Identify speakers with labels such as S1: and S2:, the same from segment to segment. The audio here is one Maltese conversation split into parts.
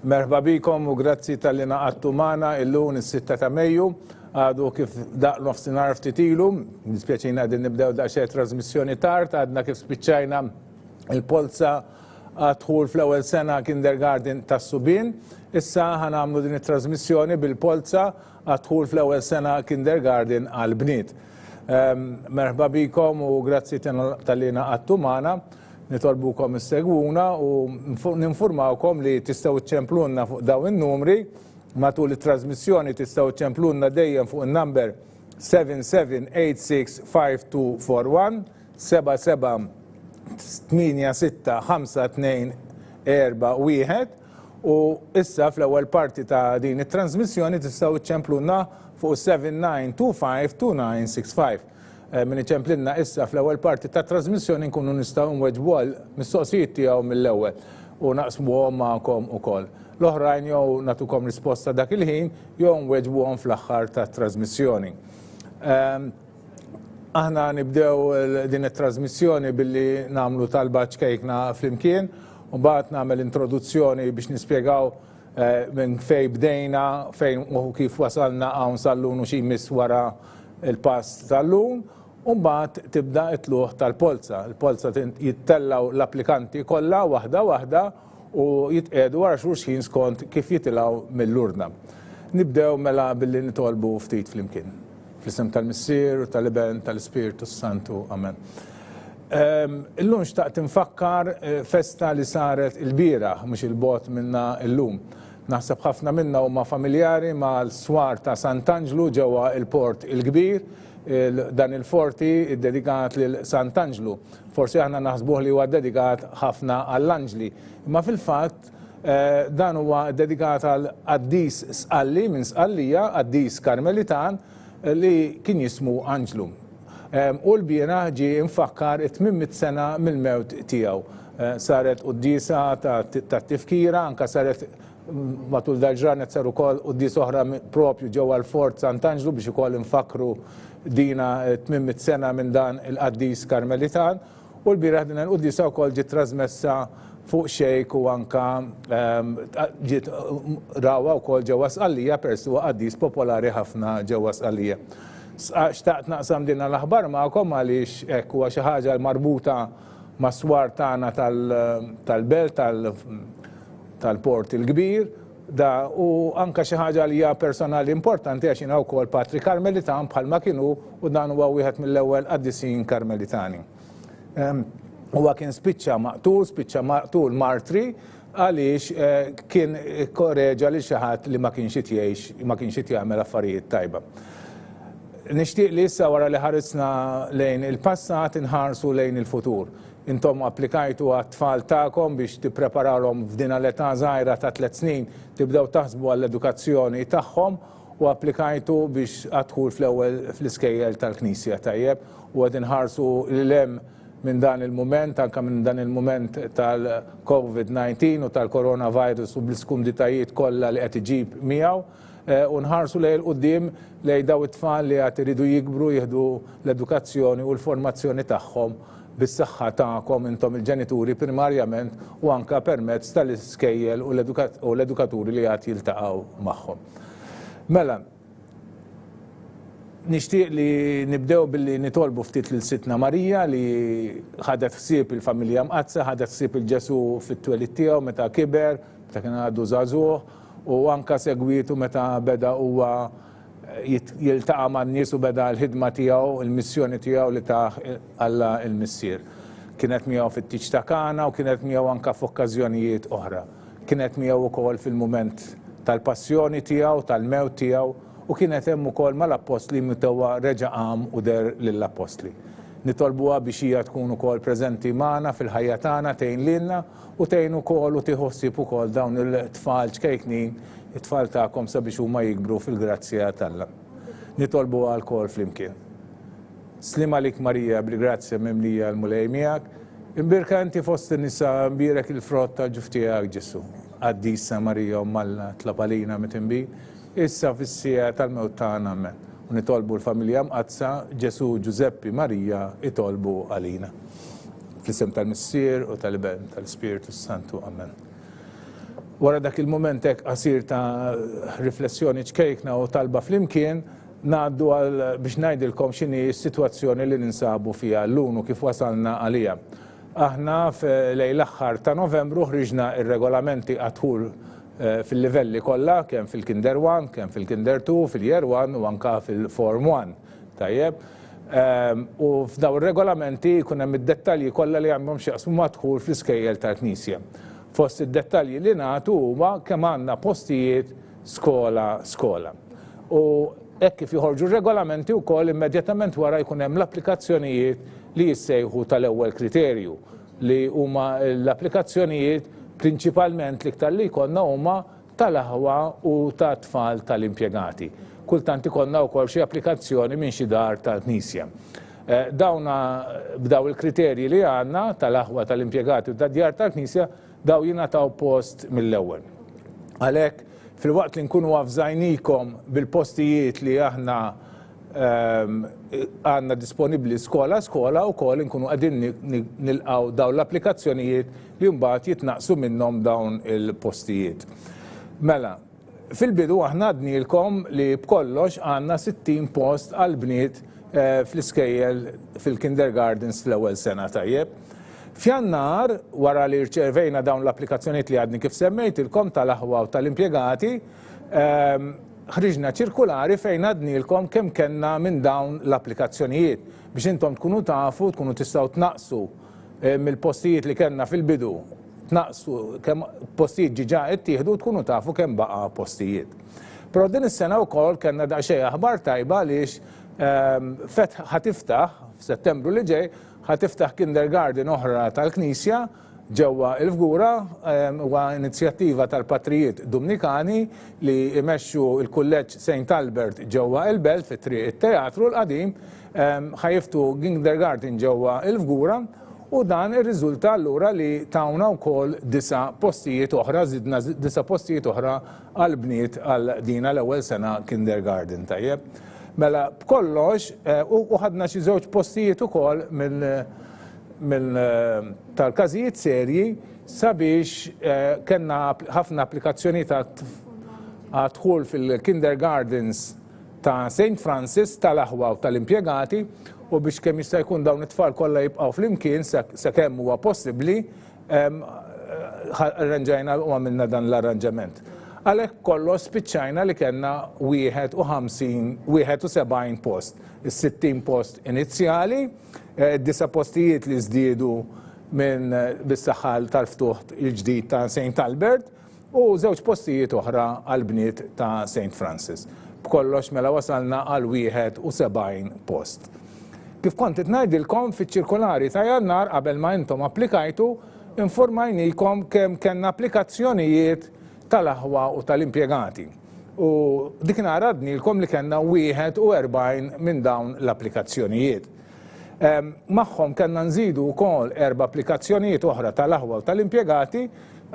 S1: Merħba bikom u grazzi talli ngħaqadtu magħna illum is-sitta ta' Mejju. Għadu kif daqq nofsinhar ftit ilu, dispjaċina qegħdin nibdew daqsxejn trasmissjoni tard, għadna kif spiċċajna il-polza għad-dħul fl-ewwel sena kindergarten tas-subien. Issa ħa nagħmlu din it-trasmissjoni bil-polza għad-dħul fl-ewwel sena kindergarten għall-bniet. Merħba bikom u grazzi talli ngħaqadtu magħna. Nitolbukom issegwuna u ninfurmawkom li tistgħu ċċemplulna fuq dawn in-numri matul it-trasmissjoni tistgħu ċċemplulna dejjem fuq in-number 77865241 77865241 u issa fl-ewwel parti ta' din it-transmissjoni tistgħu ċċemplulna fuq 79252965. Eh, min iċemplilna issa fl-ewwel parti ta' trasmissjoni nkunu nistgħu nweġbu għal mistoqsijiet tiegħu mill-ewwel u naqsmuhom magħkom ukoll. L-oħrajn jew natukom risposta dak il-ħin jew nweġbuhom fl-aħħar tat-trasmissjoni. Ehm, aħna nibdew din it-trasmissjoni billi nagħmlu talba ċkejkna flimkien u mbagħad nagħmel introduzzjoni biex nispjegaw eh, minn fej bdejna, fejn u kif wasalna hawn sal-lum u xi jmiss wara il-pass tal-lum, u mbagħad tibda t-tlugħ tal-polza. Il-polza jittellgħu l-applikanti kollha waħda waħda u jitqiegħdu wara xulxin skont kif jitilgħu mill-urna. Nibdew mela billi nitolbu ftit flimkien. Fl-isem tal-Missier u tal-Iben tal-Ispirtu Santu. Amen. Ehm, illum xtaqt infakkar eh, festa li saret il-bieraħ mhux il-bot minna illum. Naħseb ħafna minna huma familjari mal-swar ta' Sant'Anġlu ġewwa il-Port il-Kbir, dan il-forti ddedikat lil Sant'Anġlu. Forsi aħna naħsbuh li huwa ddedikat ħafna għall-anġli, imma fil-fatt dan huwa ddedikat għal qaddis Sqalli minn Sqallija, qaddis Karmelitan li kien jismu Anġlu. U l-bieraħ ġie mfakkar it-800 sena mill-mewt tiegħu. Saret quddiesa tat-tifkira, anke saret matul dal-ġranet sar ukoll quddiesa oħra propju ġewwa l-Fort Sant'Anġlu biex ukoll infakkru dina 800 sena minn dan il-qaddis Karmelitan. U lbieraħ din il-quddiesa wkoll ġiet trasmessa fuq xejk u anka ehm, ġiet rawha wkoll ġewwa Sqallija peress huwa qaddis popolari ħafna ġewwa Sqallija. Xtaqt naqsam din l-aħbar magħkom għaliex hekk huwa xi ħaġa marbuta mas-swar tagħna tal-belt tal-Port il-Kbir da u anka xi ħaġa li hija personali importanti għax jiena wkoll patri Karmelitan bħalma kien hu u dan huwa wieħed mill-ewwel qaddisin Karmelitani. Ehm, huwa kien spiċċa maqtul, spiċċa maqtul martri għaliex eh, kien korreġa lil xi ħadd li ma kienx jgħix, ma kienx jagħmel affarijiet tajba. Nixtieq li issa wara li ħarisna lejn il-passat inħarsu lejn il-futur. Intom applikajtu għat-tfal tagħkom biex tippreparalhom f'dina l-età żgħira ta' tlett snin tibdew taħsbu għall-edukazzjoni tagħhom u applikajtu biex għad-dħul fl-ewwel fl-iskejjel tal-Knisja tajjeb u qed inħarsu lil hemm minn dan il-mument, anke minn dan il-mument tal-COVID-19 u tal-coronavirus u bl-iskumditajiet kollha li qed iġib miegħu. Eh, u nħarsu lejn il-qudiem lejn daw it-tfal li għad iridu jikbru jieħdu l-edukazzjoni u l-formazzjoni tagħhom bis-saħħa tagħkom intom il-ġenituri primarjament u anka permezz tal-iskejjel u l-edukaturi li għad jiltaqgħu magħhom. Mela, nixtieq li nibdew billi nitolbu ftit lil Sidtna Marija li ħadet ħsieb il-familja mqaddsa, ħadet ħsieb il-Ġesu fit-twelid tiegħu meta kiber, meta kien għadu żagħżugħ, u anke segwietu meta beda huwa jiltaqa' man-nies u beda l-ħidma tiegħu, il-missjoni tiegħu li tah Alla l-Missier. Kienet miegħu fit-tieġ ta' Kana u kienet miegħu anke f'okkażjonijiet oħra. Kienet miegħu wkoll fil-mument tal-passjoni tiegħu, tal-mewt tiegħu, u kienet hemm ukoll mal-appostli meta huwa reġa' qam u deher lill-appostli. Nitolbuha biex hija tkun ukoll preżenti magħna fil-ħajja tagħna, tgħin lilna, U tgħin ukoll u tieħu ħsieb ukoll dawn il-tfal ċkejknin, it-tfal tagħkom sabiex huma jikbru fil-grazzja t'Alla. Nitolbuha lkoll flimkien. Sliem għalik Marija, bil-grazzja mimlija l-Mulej miegħek, imbierka inti fost in-nisa, imbierek il-frott tal-ġuf tiegħek Ġesù. Qaddisa Marija Omm Alla, tlob għalina mitinbin, issa fis-siegħa tal-mewt tagħna. Amen. U nitolbu l-Familja Mqaddsa, Ġesù, Ġużeppi, Marija, itolbu għalina. Fl-isem tal-Missier u tal-Iben tal-Ispirtu s-Santu. Amen. Wara dak il-mument hekk qasir ta' riflessjoni ċkejkna u talba flimkien, ngħaddu għal biex ngħidilkom x'inhi s-sitwazzjoni li ninsabu fiha llum u kif wasalna għaliha. Aħna lejn l-aħħar ta' Novembru ħriġna r-regolamenti għad-dħul fil-livelli kollha, kemm fil-Kinder One, kemm fil-Kinder 2, fil-Year 1 u anke fil-Form 1. Tajjeb. U f'daw ir-regolamenti jkun hemm id-dettalji kollha li għandhom x'jaqsmu mad-dħul fl-iskejjel tal-Knisja. Fost id-dettalji li nagħtu huma kemm għandna postijiet skola skola. U hekk kif joħorġu r-regolamenti wkoll immedjatament wara jkun hemm l-applikazzjonijiet li jissejħu tal-ewwel kriterju li huma l-applikazzjonijiet prinċipalment l-iktar li jkollna huma tal-aħwa u tat-tfal tal-impjegati. Kultant ikollna wkoll xi applikazzjoni minn xi dar tal-Knisja. Dawna b'daw il-kriterji li għandna tal-aħwa tal-impjegati u tad-djar tal-Knisja daw jingħataw post mill-ewwel. Għalhekk filwaqt li nkunu avżajnikom bil-postijiet li aħna għandna disponibbli skola skola wkoll inkunu qegħdin nilqgħu dawn l-applikazzjonijiet li mbagħad jitnaqqsu minnhom dawn il-postijiet. Mela, fil-bidu aħna għadnielkom li b'kollox għandna 60 post għall-bniet fl-iskejjel fil-kindergartens fl-ewwel sena tajjeb. F'Jannar, wara li rċevejna dawn l-applikazzjonijiet li għadni kif semmejtilkom tal-aħwa u tal-impjegati, ħriġna ċirkulari fejn għadnielkom kemm kellna minn dawn l-applikazzjonijiet biex intom tkunu tafu, tkunu tistgħu tnaqqsu mill-postijiet li kellna fil-bidu, tnaqqsu kemm postijiet ġiġa ittieħdu u tkunu tafu kemm baqa' postijiet. Però din is-sena wkoll kellna daqsxejn aħbar tajba għaliex fet ħa tiftaħ f'Settembru li ġej ħa tiftaħ kindergarten oħra tal-Knisja ġewwa il-Fgura huwa inizjattiva tal-Patrijiet Dumnikani li jmexxu l-Kulleġġ Saint Albert ġewwa il-Belt fi Triq it-Teatru l-Qadim ħa jiftħu kindergarten ġewwa il-Fgura u dan irriżulta allura li tawna wkoll disa' postijiet oħra, żidna disa' postijiet oħra għall-bniet għal dina l-ewwel sena kindergarten, tajjeb. Mela b'kollox u ħadna xi żewġ postijiet ukoll mill tal-każijiet serji sabiex kellna ħafna applikazzjonijiet għad-dħul fil-kindergartens ta' St. Francis tal-aħwa u tal-impjegati u biex kemm jista' jkun dawn it-tfal kollha jibqgħu flimkien sakemm huwa possibbli arranġajna u għamilna dan l-arranġament. Għalhekk kollox spiċċajna li kellna 51 71 post, is-60 post inizjali, Id-disa' postijiet li żdiedu minn bis-saħħa tal-ftuħ il-ġdid ta' St. Albert u żewġ postijiet oħra għall-bniet ta' St. Francis. B'kollox mela wasalna għal 71 post. Kif kont qed ngħidilkom fiċ-ċirkolari ta' Jannar qabel ma intom applikajtu, informajnikom kemm kellna applikazzjonijiet tal-aħwa u tal-impjegati. U dikinhar għadnilkom li kellna 41 minn dawn l-applikazzjonijiet. Magħhom kellna nżidu wkoll erba' applikazzjonijiet oħra tal-aħwa u tal-impjegati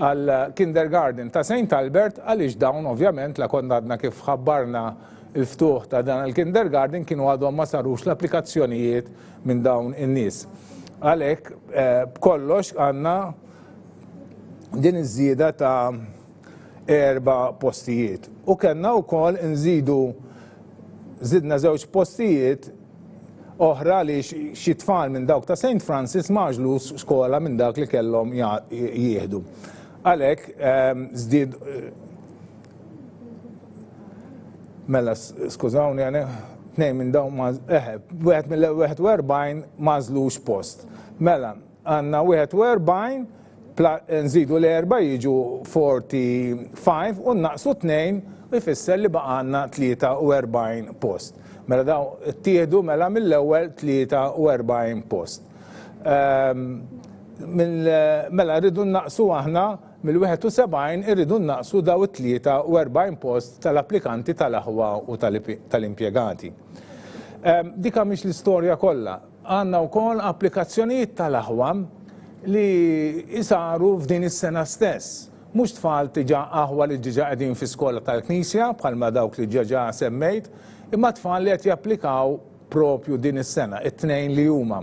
S1: għal kindergarten ta' St. Albert għaliex dawn ovvjament la konna għadna kif ħabbarna l-ftuħ ta' dan il-kindergarten kienu għadhom ma sarux l-applikazzjonijiet minn dawn in-nies. Għalhekk b'kollox għandna din iż-żieda ta' erba' postijiet. U kellna wkoll nżidu żidna żewġ postijiet oħra li xi tfal minn dawk ta' St. Francis ma għażlux skola minn dak li kellhom jieħdu. Għalhekk żdied Mela, skużawni, għane, tnejn minn dawn ma, eħe, wieħed mill-41 ma għażlux post. Mela, Għandna 41, nżidu l-erba' jiġu 45 u nnaqqsu tnejn u jfisser li baqgħalna 43 post. Mela dawn ittieħdu mela mill-ewwel 43 post. Mela rridu nnaqqsu aħna mill-71 irridu nnaqqsu daw it-43 post tal-applikanti tal-aħwa u tal-impjegati. Dika mhix l-istorja kollha. Għandna wkoll applikazzjonijiet tal-aħwa li saru f'din is-sena stess. Mhux tfal diġà aħwa li diġà qegħdin fi skola tal-Knisja bħalma dawk li ġeġà semmejt, imma tfal li qed japplikaw propju din is-sena, it-tnejn li huma.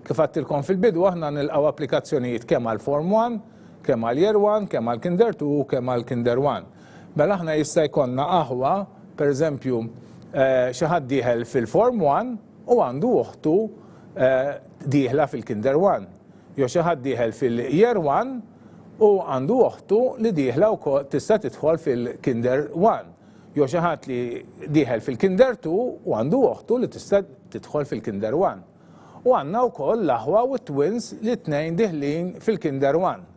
S1: Kif għedtilkom fil-bidu aħna nilqgħu applikazzjonijiet kemm għal Form 1, Kemm għal Year 1, kemm għal Kinder 2 u kemm għal Kinder 1. Mela aħna jista' jkollna aħwa, per eżempju, xi ħadd dieħel fil-Form 1 u għandu oħtu dieħla fil-Kinder 1. Jew xi ħadd dieħel fil-Year 1 u għandu oħtu li dieħla wkoll tista' tidħol fil-Kinder 1. Jew xi ħadd li dieħel fil-Kinder 2 u għandu oħtu li tista' tidħol fil-Kinder 1. U għandna wkoll l-aħwa u t-twins li t-tnejn diħlin fil-Kinder 1.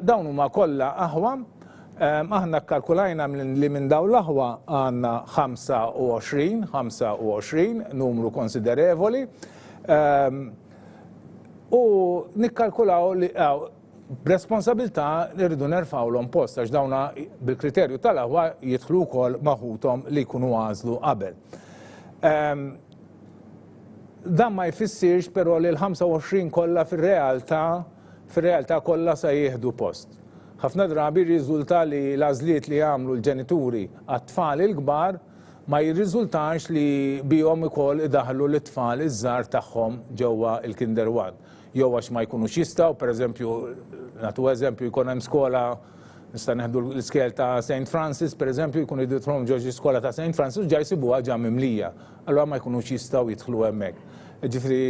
S1: Dawn huma kollha aħwa. Aħna kkalkulajna li minn dawn l-aħwa għandna 25, 25, numru konsiderevoli. U nikkalkulaw li b'responsabilità rridu nerfgħulhom post għax dawna bil-kriterju tal-aħwa jidħlu wkoll ma' ħuthom li jkunu għażlu qabel. Dan ma jfissirx però li l-25 kollha fir-realtà fir-realtà kollha sa jieħdu post. Ħafna drabi jirriżulta li l-għażliet li jagħmlu l-ġenituri għat-tfal il-kbar ma jirriżultax li bihom ukoll idaħħlu lit-tfal iż-żgħar tagħhom ġewwa l-Kinder One. Jew għax ma jkunux jistgħu, pereżempju, nagħtu eżempju, jkun hemm skola Nista' neħdu l-iskejjel ta' Saint Francis, per eżempju, jkunu jridu jidħlu ġo xi skola ta' Saint Francis u ġa jsibuha ġa mimlija. Allura ma jkunux jistgħu jidħlu hemmhekk. Ġifieri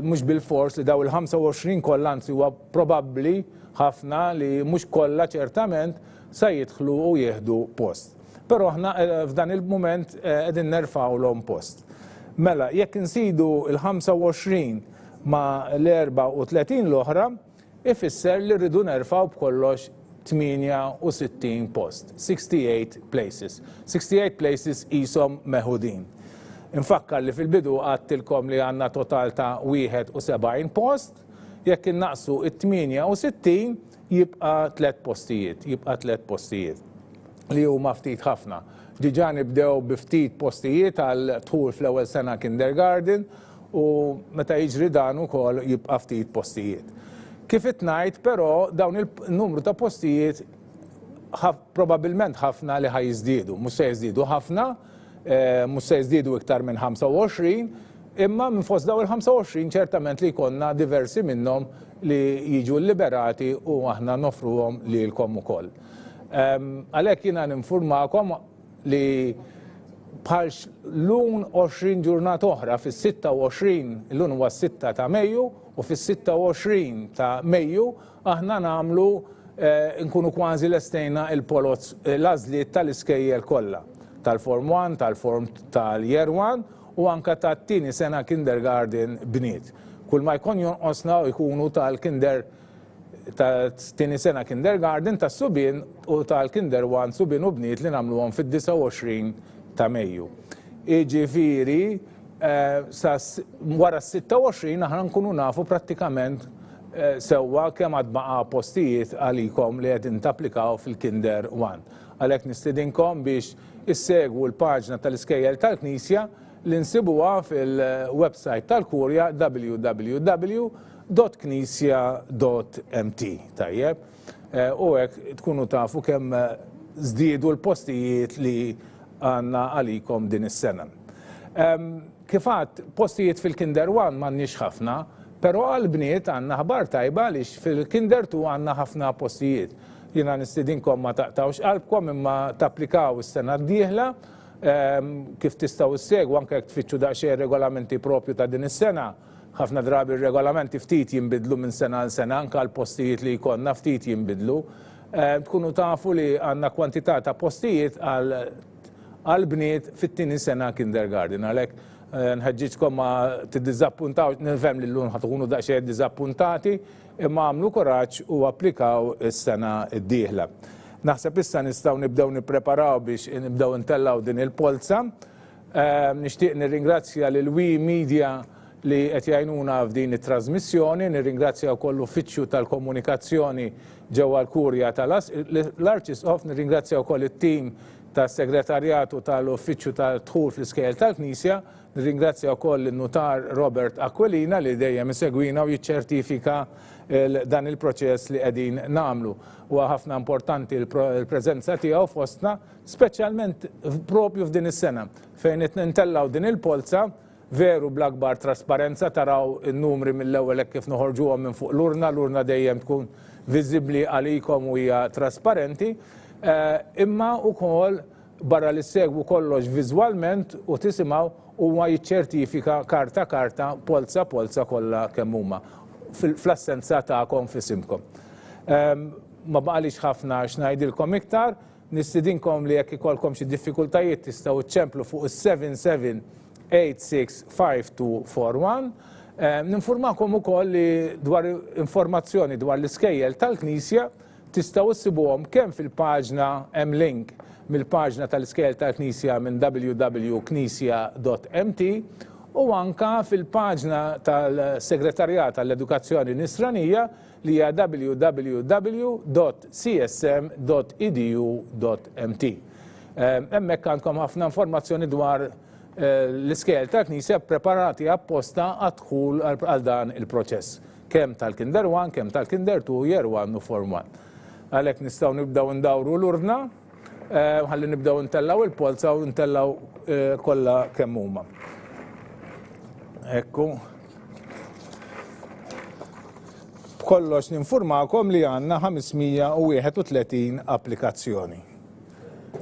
S1: mhux bilfors li daw il-25 kollha, anzi huwa probabbli ħafna li mhux kollha ċertament sa jidħlu u jieħdu post. Però aħna f'dan il-mument qegħdin nerfgħulhom post. Mela, jekk insidu l-25 ma' l-34 l-oħra, ifisser li rridu nerfgħu b'kollox 68 post, 68 places. 68 places qishom meħudin. Infakkar li fil-bidu għadtilkom li għandna total ta' 71 post, jekk innaqqsu it-68 jibqa' tliet postijiet, jibqa' tliet postijiet li huma ftit ħafna. Diġà nibdew bi ftit postijiet għal dħul fl-ewwel sena kindergarten, u meta jiġri dan ukoll jibqa' ftit postijiet. Kif qed ngħid però dawn il-numru ta' postijiet probabbilment ħafna li ħa jiżdiedu, mhux se jiżdiedu ħafna, eh, mhux se jiżdiedu iktar minn 25, imma minn fost dawn il-25 ċertament li jkollna diversi minnhom li jiġu liberati u aħna nofruhom lilkom ukoll. Ehm, għalhekk jiena ninfurmakom li bħal lun 20 ġurnata oħra fis-26, illum huwa s-6 ta' Mejju, u fis-26 ta' Mejju aħna nagħmlu eh, nkunu kważi lestejna il-poloz eh, l-għażliet tal-iskejjel kollha tal-Form 1, tal-Form tal-Year 1 u anka tat-tieni sena kindergarten bniet. Kull ma jkun jonqosna jkunu tal-kinder tat-tieni sena kindergarten tas-subien u tal-kinder one subien u bniet li nagħmluhom fid-29 ta' Mejju. Jiġifieri sa wara s-26 aħna nkunu nafu prattikament sewwa kemm għad baqa' postijiet għalikom li qegħdin tapplikaw fil-kinder one. Għalhekk nistidinkom biex issegwu l-paġna tal-iskejjel tal-Knisja li nsibuha fil-website tal-Kurja www. .knisja.mt tajjeb u hekk tkunu tafu kemm żdiedu l-postijiet li għandna għalikom din is-sena. Kif għadt, postijiet fil-Kinder 1 m'għandniex ħafna, però għall-bniet għandna aħbar tajba għaliex fil-Kinder 2 għandna ħafna postijiet. Jiena nistidinkom ma taqtgħux qalbkom imma tapplikaw is-sena d-dieħla kif tistgħu ssegwu anke jekk tfittxu daqsxejn regolamenti propju ta' din is-sena. Ħafna drabi r-regolamenti ftit jinbidlu minn sena għal sena, anke l-postijiet li jkollna ftit jinbidlu. Tkunu tafu li għandna kwantità ta' postijiet għal bniet fit-tieni sena kindergarten. Għalhekk nħeġġiġkom ma tiddiżappuntawx, nifhem li llum ħa tkunu daqsxejn diżappuntati, imma agħmlu kuraġġ u applikaw is-sena d-dieħla. Naħseb issa nistgħu nibdew nippreparaw biex nibdew intellgħu din il-polza. Nixtieq nirringrazzja lil We Media li qed jgħinuna f'din it-trażmissjoni, nirringrazzja wkoll l-Uffiċċju tal-Komunikazzjoni ġewwa l-Kurja tal-Arċisqof, nirringrazzja wkoll it-tim tas-Segretarjat u tal-Uffiċċju tad-Dħul fl-Iskejjel tal-Knisja, nirringrazzja wkoll lin-Nutar Robert Aquilina li dejjem isegwina u jiċċertifika dan il-proċess li qegħdin nagħmlu. Huwa ħafna importanti l-preżenza tiegħu fostna speċjalment propju f'din is-sena fejn qed ntellgħu din il-polza. veru bl-akbar trasparenza, taraw in-numri mill-ewwel hekk kif noħorġuhom minn fuq l-urna, l-urna dejjem tkun viżibbli għalikom u hija trasparenti, imma wkoll barra li ssegwu kollox viżwalment u tisimgħu, huwa jiċċertifika karta karta, polza polza kollha kemm huma fl-assenza tagħkom f'isimkom. Ma baqalix ħafna x'ngħidilkom iktar, Nistidinkom li jekk ikollkom xi diffikultajiet tistgħu ċċemplu fuq is-77865241. Ninfurmakom ukoll li dwar informazzjoni dwar l-iskejjel tal-Knisja tistgħu issibuhom kemm fil-paġna hemm link mill-paġna tal-iskejjel tal-Knisja minn www.knisja.mt u anka fil-paġna tal-Segretarjat għall-Edukazzjoni Nisranija li hija www.csm.edu.mt. Hemmhekk għandkom ħafna informazzjoni dwar l-iskejjel tal-Knisja ppreparati apposta għad-dħul għal dan il-proċess, kemm tal-Kinder 1, kemm tal-Kinder 2, Year 1 u Form 1. Għalhekk nistgħu nibdew ndawru l-urna ħalli nibdew ntellgħu il-polza u ntellgħu kollha kemm huma. Ekku. B'kollox ninfurmakom li għandna 531 applikazzjoni.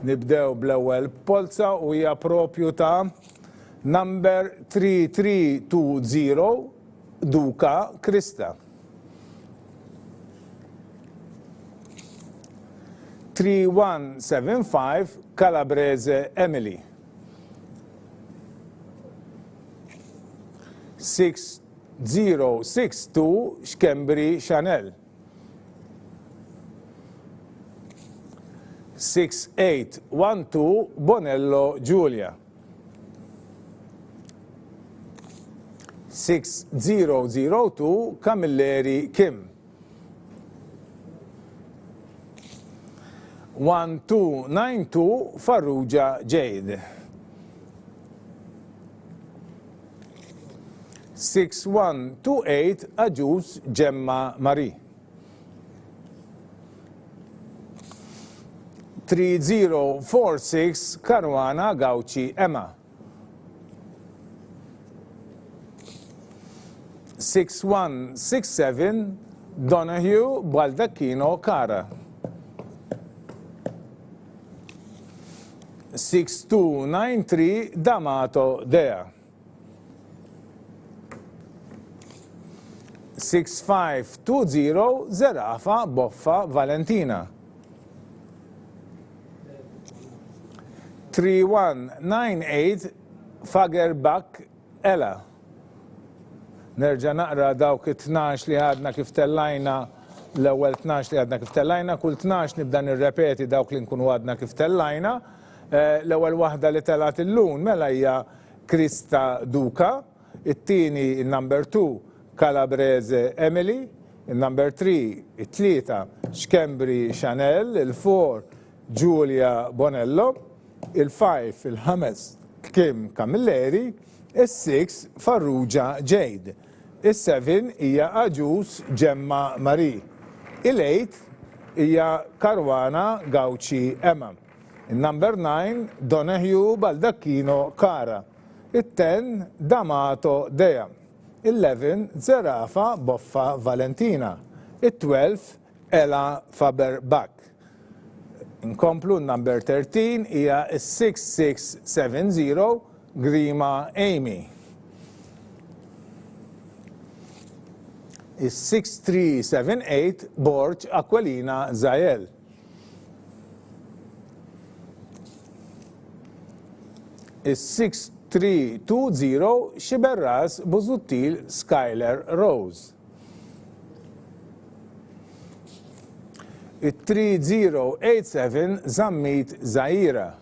S1: Nibdew bl-ewwel polza u hija propju ta' number 3320 Duka Krista. 3175 Calabrese Emily. 6062 Schembri Chanel. 6812 Bonello Giulia. 6002 Camilleri Kim. 1292 Farrugia Jade. 6128 Agius Gemma Marie. 3046 Caruana Gauci Emma. 6167 Donahue Baldacchino Cara. 6293 D'Amato Dea. 6520 Zerafa Boffa Valentina. 3198 Fagerbach Ella. Nerġa' naqra dawk it-tnax li għadna kif tellajna l-ewwel 12 li għadna kif tellajna, kull 12 nibda nirrepeti dawk li nkunu għadna kif tellajna. L-ewwel waħda li telgħet illum mela hija Krista Duca, it-tieni in-number 2 Calabrese Emily, in-number 3 it-tlieta Schembri Chanel, il-4 Giulia Bonello, il-5 il-ħames Kim Camilleri, is-6 Farrugia Jade, is-7 hija Agius Gemma Marie, il-8 hija Caruana Gauci Emma. In-number 9 Donahue Baldacchino Cara, it-10 D'Amato Dea, il-11 Zerafa Boffa Valentina, it-12 Ela Faber Bach. Inkomplu n-number 13 hija s-6670 Grima Amy. Is-6378 Borg Aquilina Zael. Is-6320 Sciberras Busuttil Skyler Rose. It-3087 Zammit Zaira.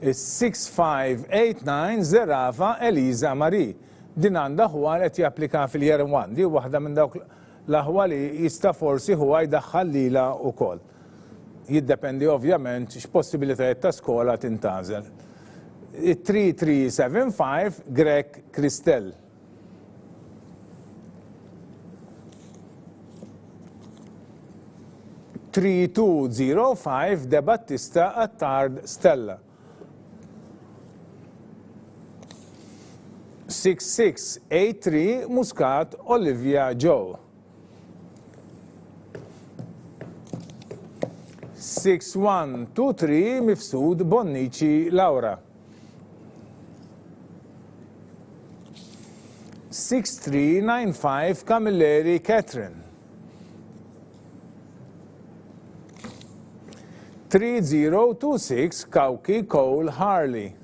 S1: Is-6589 Zerafa Elisa Marie. Din għandha ħuha li qed japplika fil-Year 1. Di waħda minn dawk l-aħwa li jista' forsi ħuha jdaħħal lilha wkoll. Jiddependi ovvjament x'possibilitajiet ta' skola tintgħażel. It-3375 Grech Christelle. 3205 De Battista Attard Stella. 6683 Muscat Olivia Joe. 6123 Mifsud Bonnici Laura. 6395 Camilleri Catherine. 3026 Cauchi Cole Harley.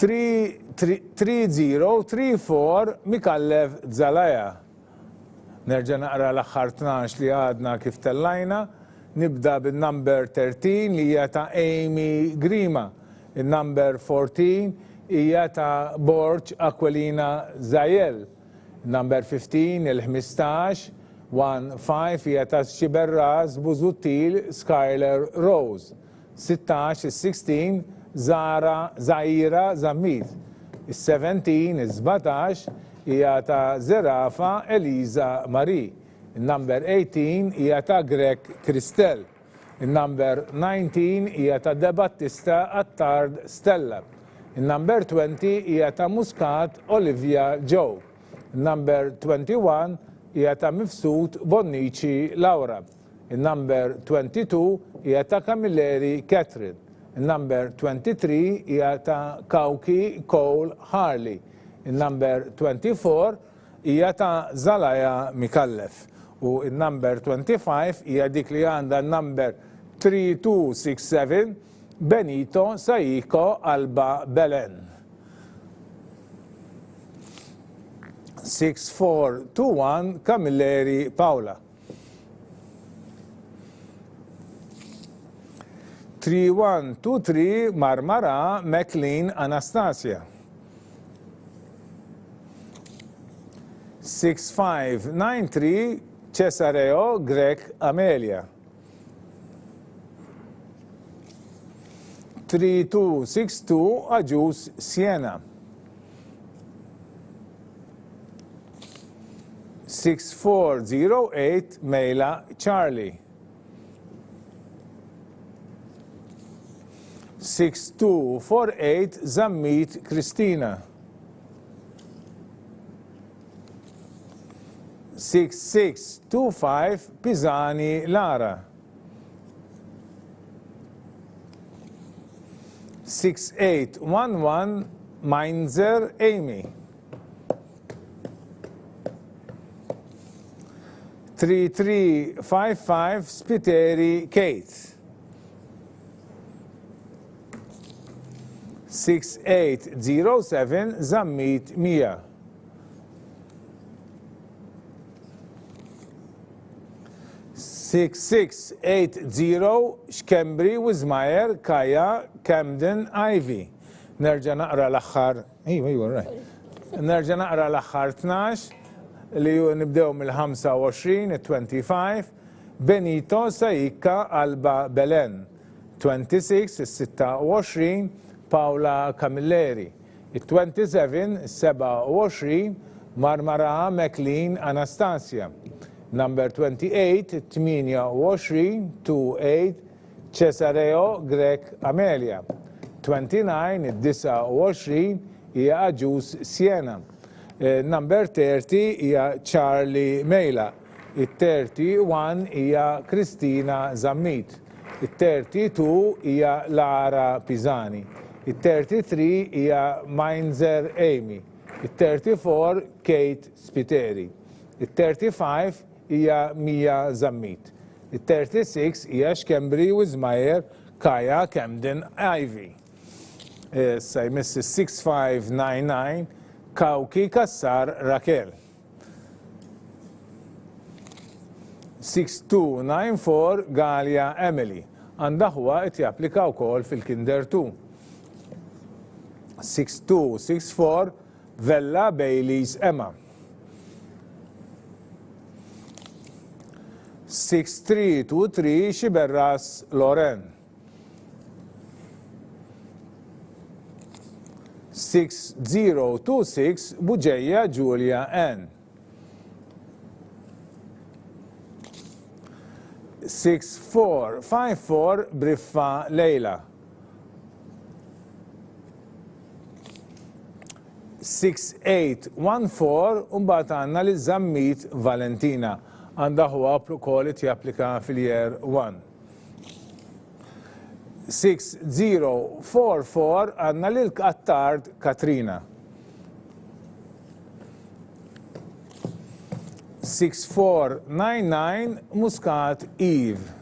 S1: 3034 Micallef Zalaja. Nerġa' naqra l-aħħar 12 li għadna kif tellajna. Nibda bin-number 13 li hija ta' Amy Grima. In-number 14 hija ta' Borg Aquilina Zajel. Number 15, il-15, 1, 5 hija ta' Sciberras Busuttil Skyler Rose. 16, is-16, Zara Zaira Zammit. Is-17, is-17 hija ta' Zerafa Eliza Marie. In-number 18 hija ta' Grech Christelle. In-number 19 hija ta' Debattista Attard Stella. In-number 20 hija ta' Muscat Olivia Joe. In-number 21 hija ta' Mifsud Bonnici Laura. In-number 22 hija ta' Camilleri Catherine. In-number 23 hija ta' Cauchi Cole Harley. In-number 24 hija ta' Zalaya Micallef u n-number 25 hija dik li għandha n-number 3267 Benito Saiko Alba Belen. 6421 Camilleri Paola. 3123 Marmara McLean Anastasia. 6593 Cesareo Grech Amelia. 3262 Agius Siena. 6408 Mejla Charlie. 6248 Zammit Kristina. 6625 Pisani Lara. 6811 Mainzer Amy. 3355 Spiteri Kate. 6807 Zammit Mia. 6680 Schembri Wismayer Kaja Camden Ivy. Nerġa' naqra l-aħħar Iva, iva, right. Nerġa' naqra l-aħħar 12 li nibdew mill-25, 25, Benito Saika Alba Belen, 26, is-26, Paola Camilleri, it-27, 27, Marmara McLean Anastasia, number 28, 28, 28, Cesareo Grech Amelia, 29, id-29 hija Agius Siena. Number 30 hija Charlie Mejla. It-31 hija Kristina Zammit. It-32 hija Lara Pisani. It-33 hija Mainzer Amy. It-34 Kate Spiteri. It-35 hija Mia Zammit. It-36 hija Schembri Wismayer Kaya Camden Ivy. Issa jmiss is-6599 Cauchi Cassar Raquel. 6294 Galea Emily. Għandha ħuha qed japplika wkoll fil-Kinder 2. 6264 Vella Baileys Emma. 6323 Sciberras Loren. 6026 Bugeja Julia Ann. 6454 Briffa Leila. 6814 u mbagħad għandna lil Zammit Valentina. Għandha ħuha wkoll qed japplika fil-year 1. 6044 għandna lil Attard Katrina. 6499 Muscat Eve.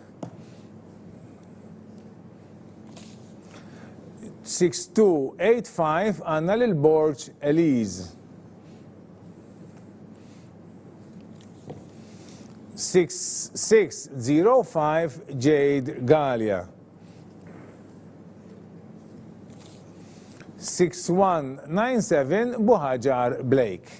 S1: 6285 għandna lil Borg Elise. 6605 Jade Gallia. 6197 Buhaġar Blake.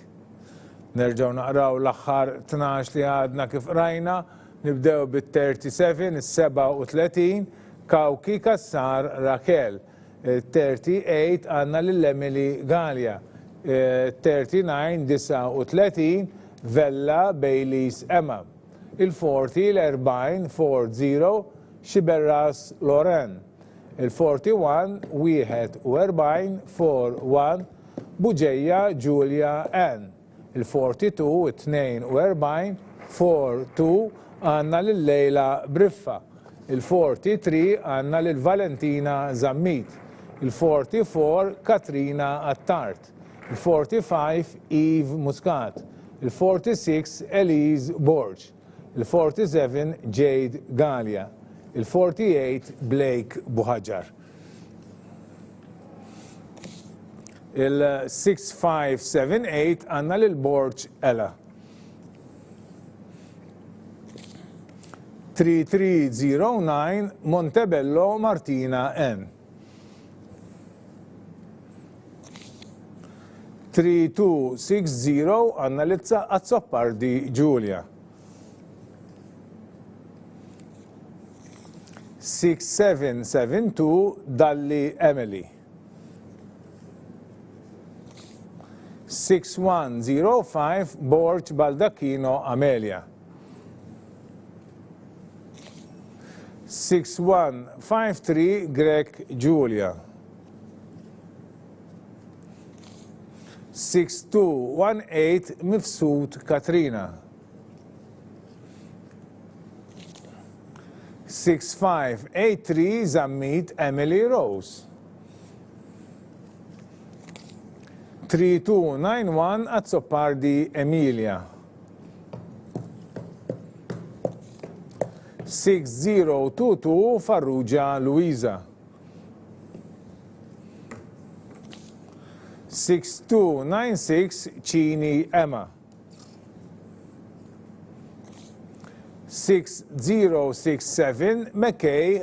S1: Nerġgħu naqraw l-aħħar 12 li għadna kif qrajna. Nibdew bit-37, is-37, Cauchi Cassar Raquel. 38 għandna lil Emily Galea. 39, 39, Vella Baileys Emma. Il-40, l-40, 40, Sciberras Loren. Il-41, 41, 41, Bugeja Julia Ann. Il-42, it-42, 4, 2, għandna lil Leila Briffa. Il-43 għandna lil Valentina Zammit. Il-44 Katrina Attard. Il-45 Eve Muscat. Il-46 Elise Borg. Il-47 Jade Galea. Il-48 Blake Buhagiar. Il-6578 għandna lil Borg Ella. 3309 Montebello Martina N. 3260 għandna lil Azzopardi Giulia. 6772 Dalli Emily. 6105 Borg Baldacchino Amelia. 6153 Grech Giulia. 6218 Mifsud Katrina. 6583 Zammit Emily Rose. 3291 Azzopardi Emilia. 6022 Farrugia Luisa. 6296 Cini Emma. 6067 McKay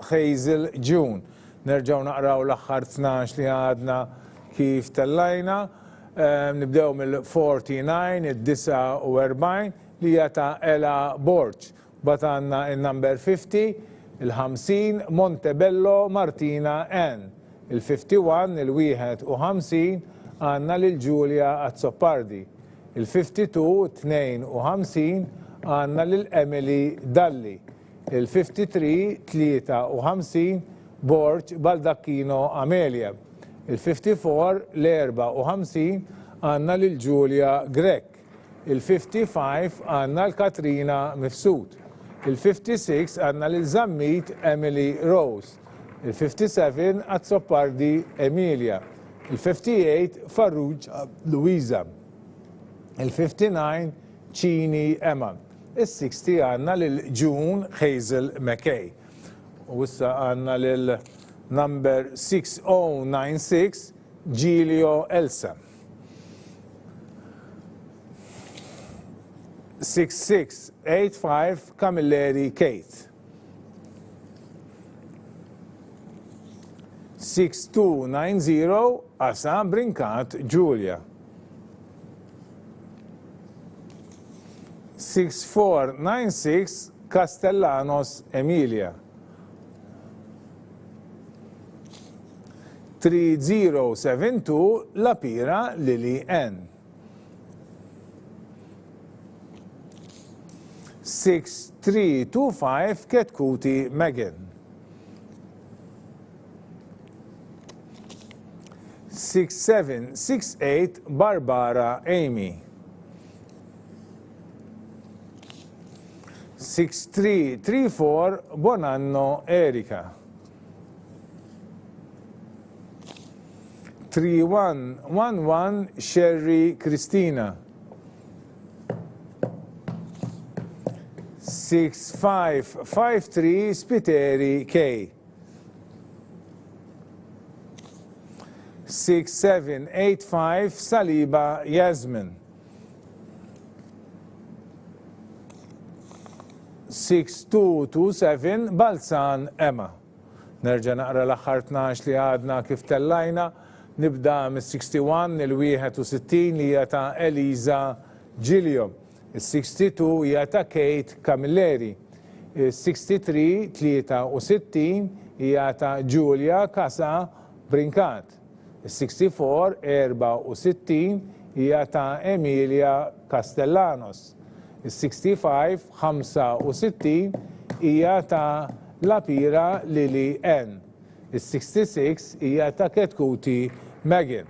S1: Hazel June. Nerġgħu naqraw l-aħħar 12 li għadna kif tellajna. Ehm, nibdew mill-49, id-49 li hija ta' Ela Borg. Bat għandna il-number 50, il-50 Montebello Martina N. Il-51, il-51 għandna lil Julia Azzopardi. Il-52, 52, għandna lil Emily Dalli. Il-53, 53, Borg Baldacchino Amelia. Il-54, l-54, għandna lil Julia Grech. Il-55 għandna l Katrina Mifsud. Il-56 għandna lil Zammit Emily Rose. Il-57 Azzopardi Emilia. Il-58 Farrugia Louisa. Il-59 Cini Emma. Is-60 għandna lil June Hazel McKay. U issa għandna lil number 6096 Giglio Elsa. 6685 Camilleri Kate. 6290 Asa Brincat Giulia. 6496 Castellanos Emilia. 3072 Lapira Lily N. 6325 Ketkuti Megan. 6768 Barbara Amy. 6334 Bonanno Erika. 3111 Sherry Christina. 6553 Spiteri K. 6785 Saliba Yasmin. 6227 Balzan Emma. Nerġa' naqra l-aħħar 12 li għadna kif tellajna. Nibda mis-61 il-61 li hija ta' Eliza Giglio. Is-62 hija ta' Kate Camilleri. Is-63, 63, hija ta' Julia Casa Brincat. Is-64, 64, hija ta' Emilia Castellanos. Is-65, 65, hija ta' Lapira Lily Ann. Is-66 hija ta' Ketkuti Megan.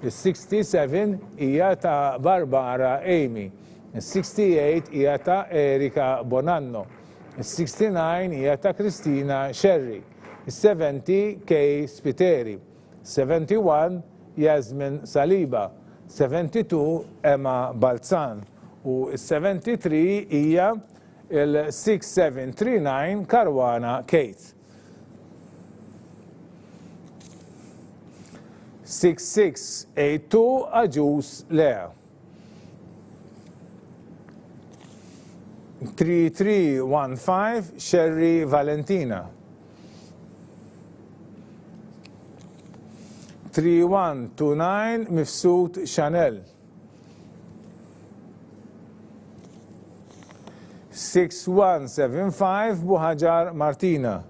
S1: Is-67 hija ta' Barbara Amy. Is-68 hija ta' Erika Bonanno. Is-69 hija ta' Kristina Scerri. Is-70 Kay Spiteri. 71 Yasmin Saliba. 72 Emma Balzan. U s-73 hija il-6739 Caruana Kate. 6682 Agius Lea. 3315 Sherry Valentina. 3129 Mifsud Chanel. 6175 Buhaġar Martina.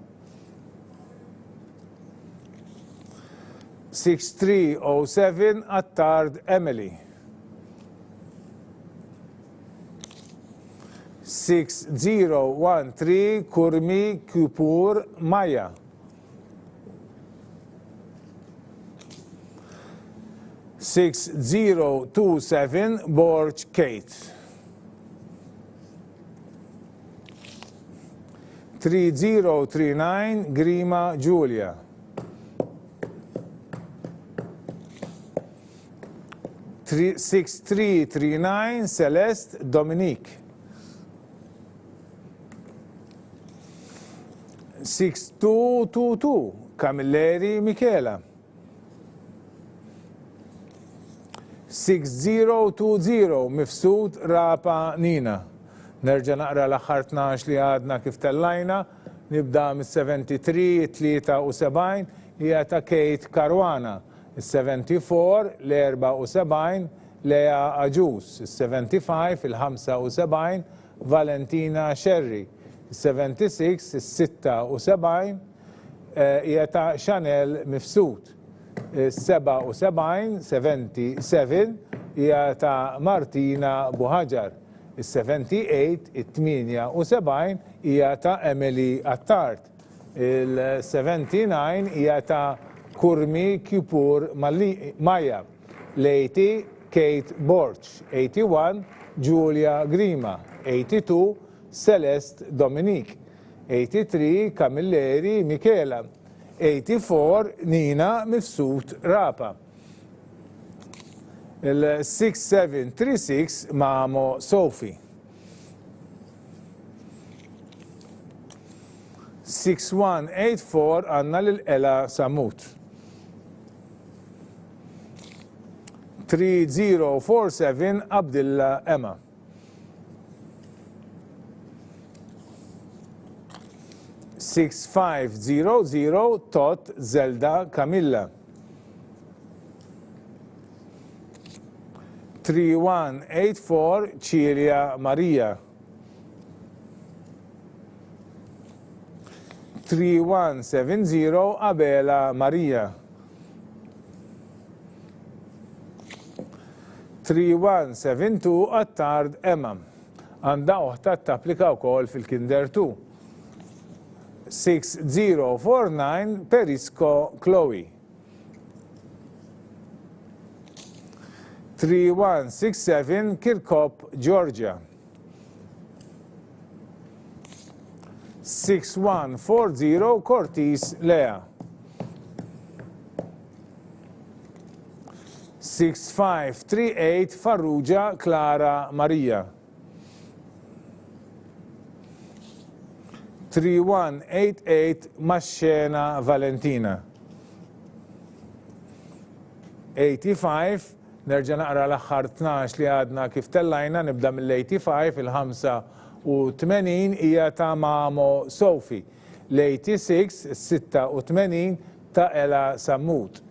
S1: 6307 Attard Emily. 6013 Kurmi Kupur Maja. 6027 Borg Kate. 3039 Grima Julia. 6339 Celeste Dominique. 6222 Camilleri Michela. 6020 Mifsud Rapa Nina. Nerġa' naqra l-aħħar 12 li għadna kif tellajna. Nibda mis-73, 73 hija ta' Kate Caruana. Is-74, l-74, Lea Agius. Is-75, il-75, Valentina Scerri. Is-76, is-76, hija ta' Chanel Mifsud. Is-77, 77, hija ta' Martina Buhaġar. Is-78, it-78, hija ta' Emily Attard. Il-79 hija ta' Kurmi Kjupur Maja. L-80, Kate Borg. 81, Julia Grima. 82, Celeste Dominique. 83, Camilleri Michela. 84, Nina Mifsud Rapa. Il-6736 Mamo Sophie. 6184 għandna lil Ela Samut. 3047 Abdilla Emma. 6500 Tot Zelda Camilla. 3184 Cilia Maria. 3170 Abela Maria. 3172 Attard Emma. Għandha oħta tapplika wkoll fil-Kinder 2. 6049 Perisco Chloe. 3167 Kirkop Georgia. 6140 Cortis Lea. 6538 Farrugia Clara Maria. 3188 Maxxena Valentina. 85, nerġa' naqra l-aħħar 12 li għadna kif tellajna, nibda mill-85, il-85 hija ta' Mamo Sophie, l-86, is-86 ta' Ela Sammut,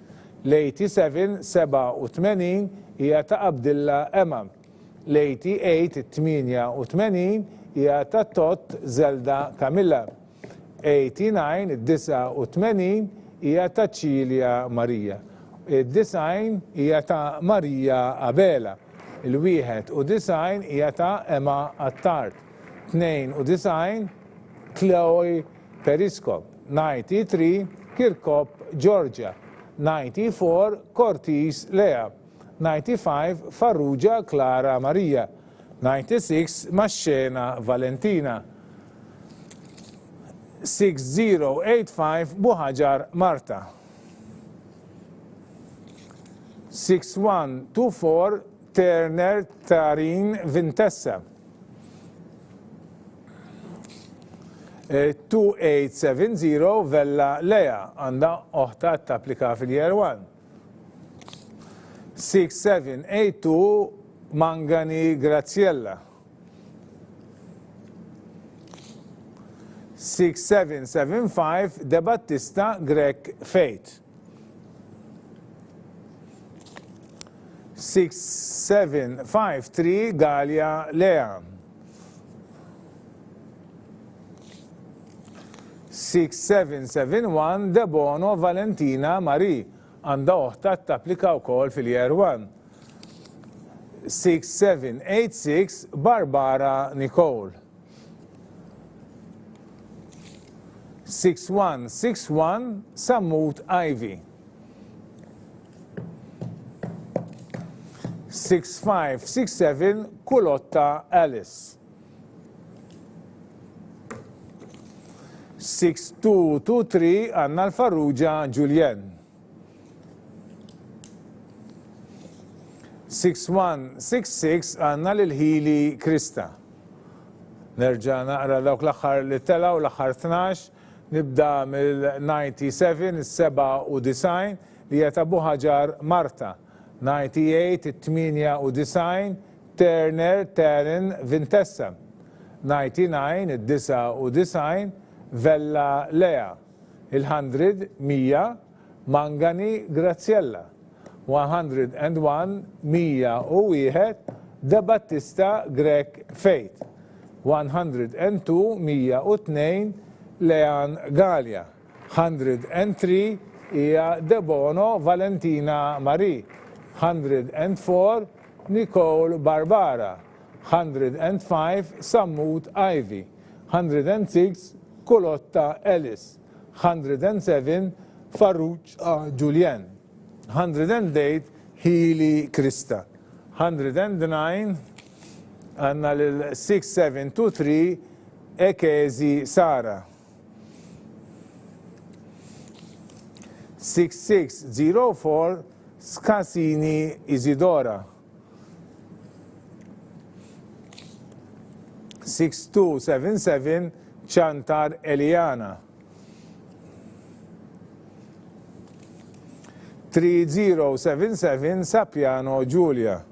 S1: l-87, 87 hija ta' Abdilla Emma, l-88, it-88 hija ta' Tott Zelda Camilla. 89, id-89 hija ta' Cilia Maria. Id-90 hija ta' Maria Abela. Il-91 hija ta' Emma Attard. 92, Chloe Perisco. 93, Kirkop Georgia. 94, Cortis Lea. 95, Farrugia Clara Maria. 96 Maxxena Valentina 6085 Buħaġar Marta 6124 Turner Tarin Vintessa 2870 Vella Lea għandha oħta tapplika fil-year 1. 6782 Mangani Graziella. 6775 De Battista Grech Faith. 6753 Galea Lea. 6771 Debono Valentina Marie. Għandha oħtha tapplika wkoll fil-Year 1. 6786 Barbara Nicole. 6161 Sammut Ivy. 6567 Culotta Alice. 6223 għandna l-Farrugia Julienne. 6166 għandna lil Hili Krista. Nerġa' naqra dawk l-aħħar li telgħu l-aħħar 12, nibda mill-97, is-97 li hija ta' Buħaġar Marta. 98, it-98, Turner Taryn Vintessa. 99, id-99, Vella Lea. Il-hundred, 100, Mangani Graziella. 101, 101, De Battista Grech Faith. 102, 102, Leanne Galea. 103 hija Debono Valentina Marie. 104, Nicole Barbara. 105, Sammut Ivy. 106, Culotta Alice. 107, Farrugia Julienne. 108, Hili Krista. 109, għandna lil 6723, Ekezi Sara. 6604, Scasini Isidora. 6277 Ciantar Eliana. 3077 Sapiano Giulia.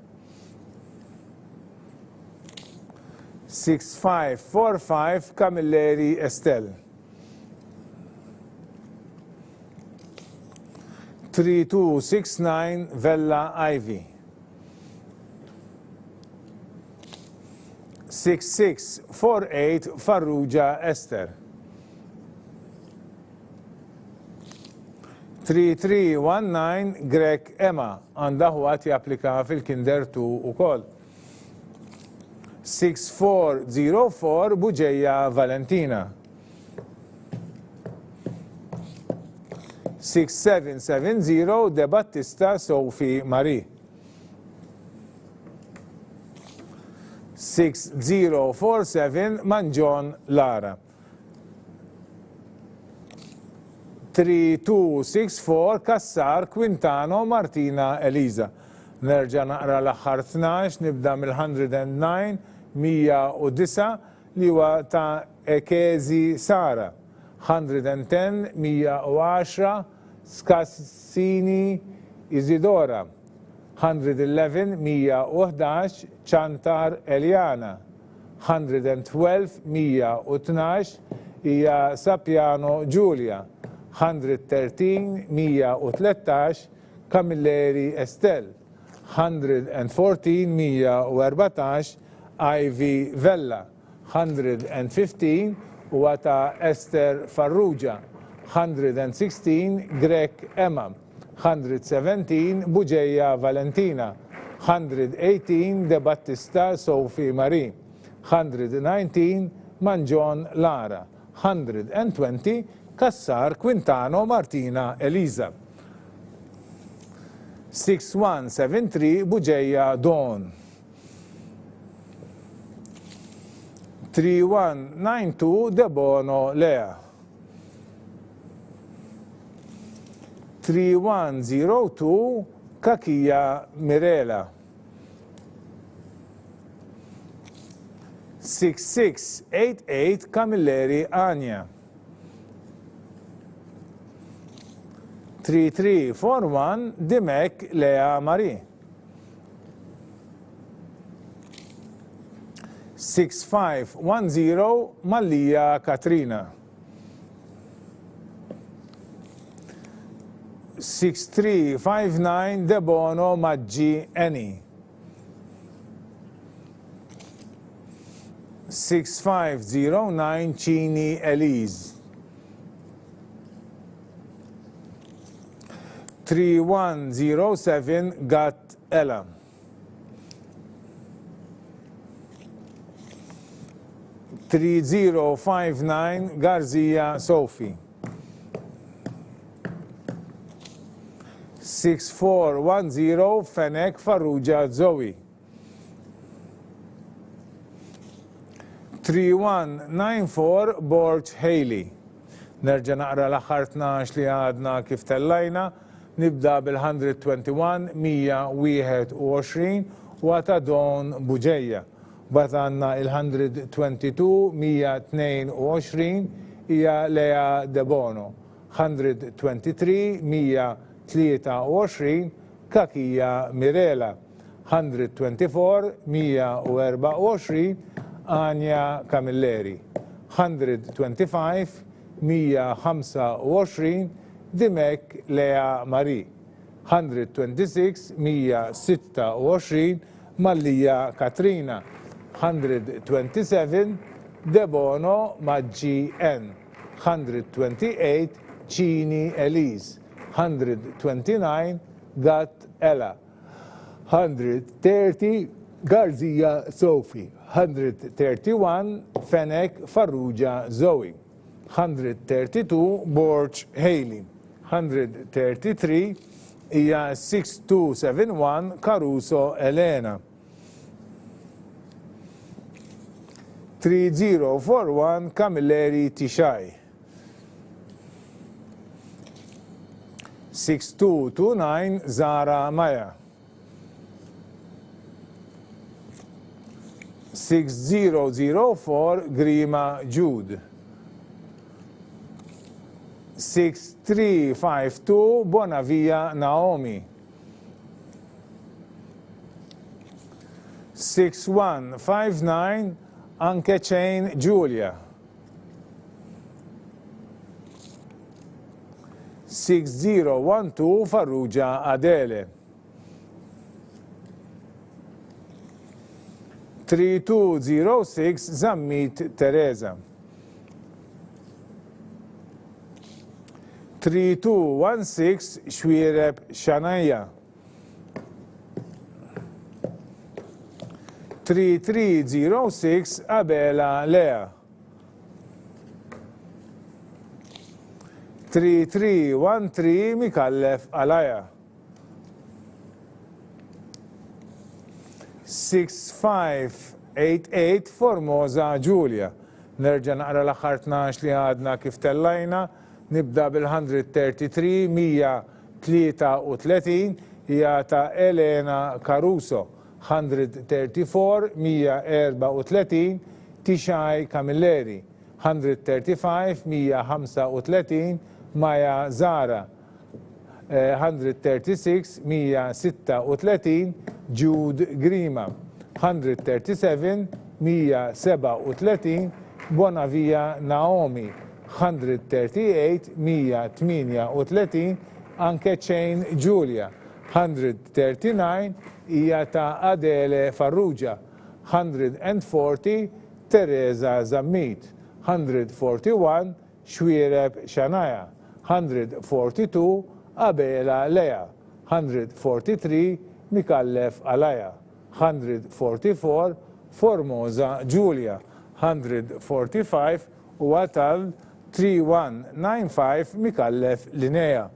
S1: 6545 Camilleri Estelle. 3269 Vella Ivy. 6648 Farrugia Esther. 3319 Grech Emma għandha ħuha japplika fil-Kinder 2 ukoll. 6404 Bugeja Valentina. 6770 De Battista Sophie Marie. 6047 Mangion Lara. 3264 Cassar Quintano Martina Elisa. Nerġa' naqra l-aħħar 12, nibda mill-109, 109, li huwa ta' Ekezi Sara. 110, 110, Scassini Isidora. 111, 111, Ciantar Eliana. 112, 112, hija Sapiano Giulia, 113, 113, Camilleri Estelle, 114, 114, Ivy Vella, 115, huwa ta' Esther Farrugia, 116, Grech Emma. 117 Bugeja Valentina, 118 Debattista Sophie Marie, 119 Mangion Lara, 120 Cassar Quintano Martina Elisa. 6173 Bugeja Dawn. 3192 Debono Lea. 3102 Cachia Mirela. 6688 Camilleri Anja. 3341 Dimech Lea Marie. 6510 Mallia Katrina. 6359 Debono Maggi Annie. 6509 Cini Elise. 3107 Gatt Ella. 3059 Garzia Sophie. 6410 Fenech Farrugia Zoe. 3194 Borg Haley. Nerġa' naqra l-aħħar 12 li għadna kif tellajna. Nibda bil-121, 121, huwa ta' Dawn Bugeja. Mbagħad għandna il-122, 122, hija Lea Debono. 123, 123, Cachia Mirela. 124, 124, Anja Camilleri. 125, 125, Dimech Lea Marie. 126, 126, Mallia Katrina. 127, Debono Maggi N. 128, Cini Elise. 129, Gatt Ella. 130, Garzia Sophie. 131, Fenech Farrugia Zoe. 132, Borg Haley. 133, hija 6271, Caruso Elena. 3041, Camilleri Tixaj. 6229, Zara Maja. 6004 Grima Jude. 6352 Bonavia Naomi. 6159 Anke Chain Julia. 6012 Farrugia Adele. 3206 Zammit Teresa. 3216 Xuereb Shania. 3306 Abela Lea. 3313 Micallef Alaya. 65. 3188 Formosa Giulia. Nerġa' naqra l-aħħar 12 li għadna kif tellajna. Nibda bil-133, 133, hija ta' Elena Caruso. 134, 134, Tishai Camilleri. 135, 135, Maya Zara. 136, 136, Jude Grima. 137, 137, Bonavia Naomi. 138, 138, anke Chain Julia. 139 hija ta' Adele Farrugia. 140, Teresa Zammit. 141, Xuereb Shania, 142, Abela Lea, 143, Micallef Alaya, 144, Formosa Giulia, 145, huwa tal 3195 Micallef Linnea.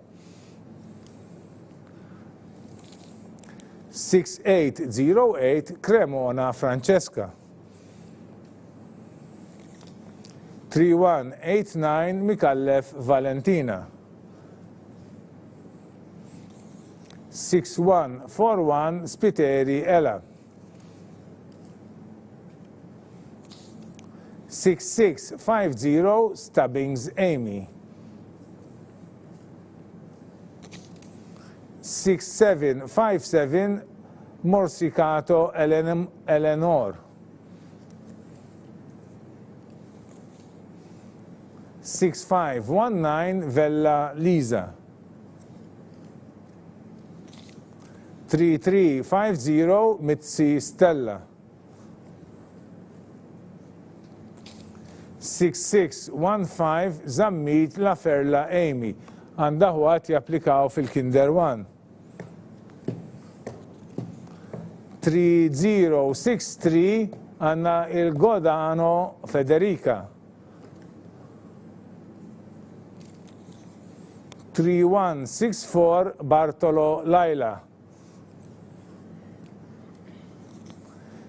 S1: 6808 Cremona Francesca. 3189 Micallef Valentina. 6141 Spiteri Ela. 6650 Stubbings Amy. 6757 Morsicato Eleanor. 6519 Vella Lisa. 3350 Mizzi Stella. 6615 Zammit La Ferla Amy. Għandha ħwat japplikaw fil-Kinder 1. 3063 għandna il-Godano Federica. 3164 Bartolo Laila.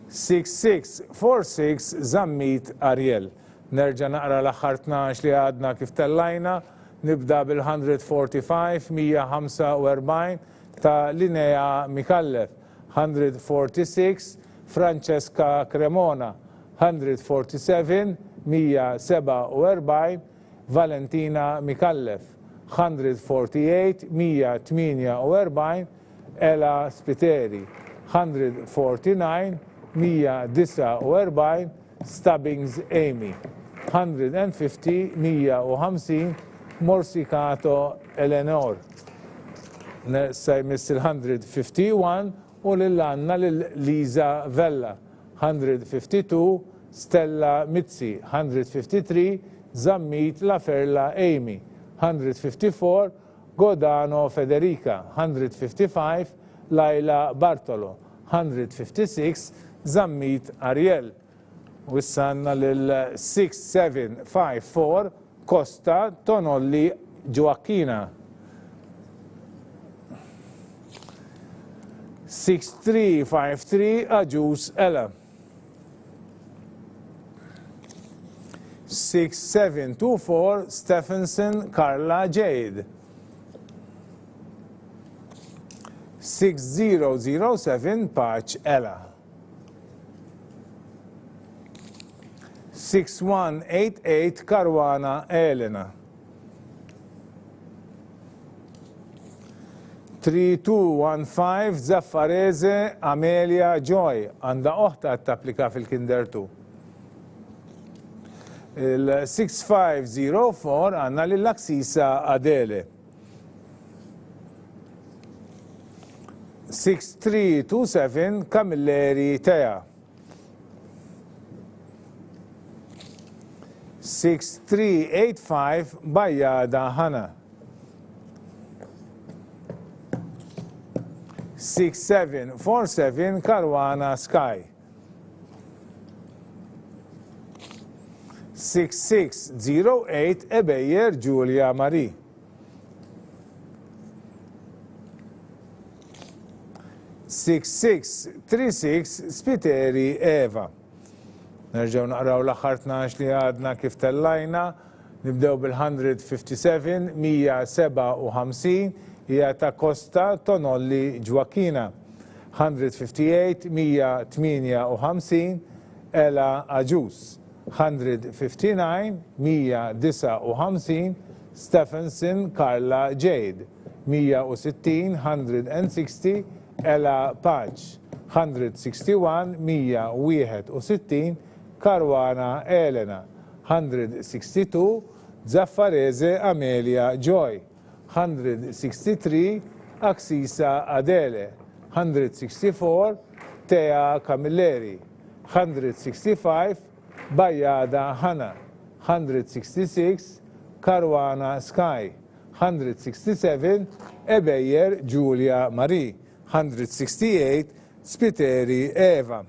S1: 6646 Zammit Ariel. Nerġa' naqra l-aħħar 12 li għadna kif tellajna. Nibda bil-145, 145 ta' Linnea Micallef, 146 Francesca Cremona, 147, 147 Valentina Micallef, 148, 148 Ela Spiteri, 149, 149 Stubbings Amy, 150, 150 Morsicato Eleanor. Sa jmiss il-151 u lil għandna lil Lisa Vella, 152 Stella Mizzi, 153 Zammit La Ferla Amy, 154 Godano Federica, 155 Laila Bartolo, 156 Zammit Ariel. U issa għandna lil 6754 Costa Tonolli Gioacchina. 6353 Agius Ella. 6724 Stephenson Carla Jade. 6007 Paċ Ella. 6188 Caruana Elena. 3215 Zaffarese Amelia Joy għandha oħta qed tapplika fil-Kinder 2. Il-6504 għandna lil Aksisa Adele. 6327 Camilleri Tea. 6385 Bajada Hana. 6747 Caruana Sky. 6608 Ebejer Julia Marie. 6636 Spiteri Eva. Nerġgħu naqraw l-aħħar 12 li għadna kif tellajna. Nibdew bil-157, 157, hija ta' Costa Tonolli Ġwakina. 158, 158, Ela Agius. 159, 159, Stephenson Carla Jade. 160, 160, Ela Pace. 161, 161, Caruana Elena. 162, Zaffarese Amelia Joy, 163, Axisa Adele, 164, Thea Camilleri, 165, Bajada Hannah, 166, Caruana Sky, 167, Ebejer Julia Marie, 168, Spiteri Eva.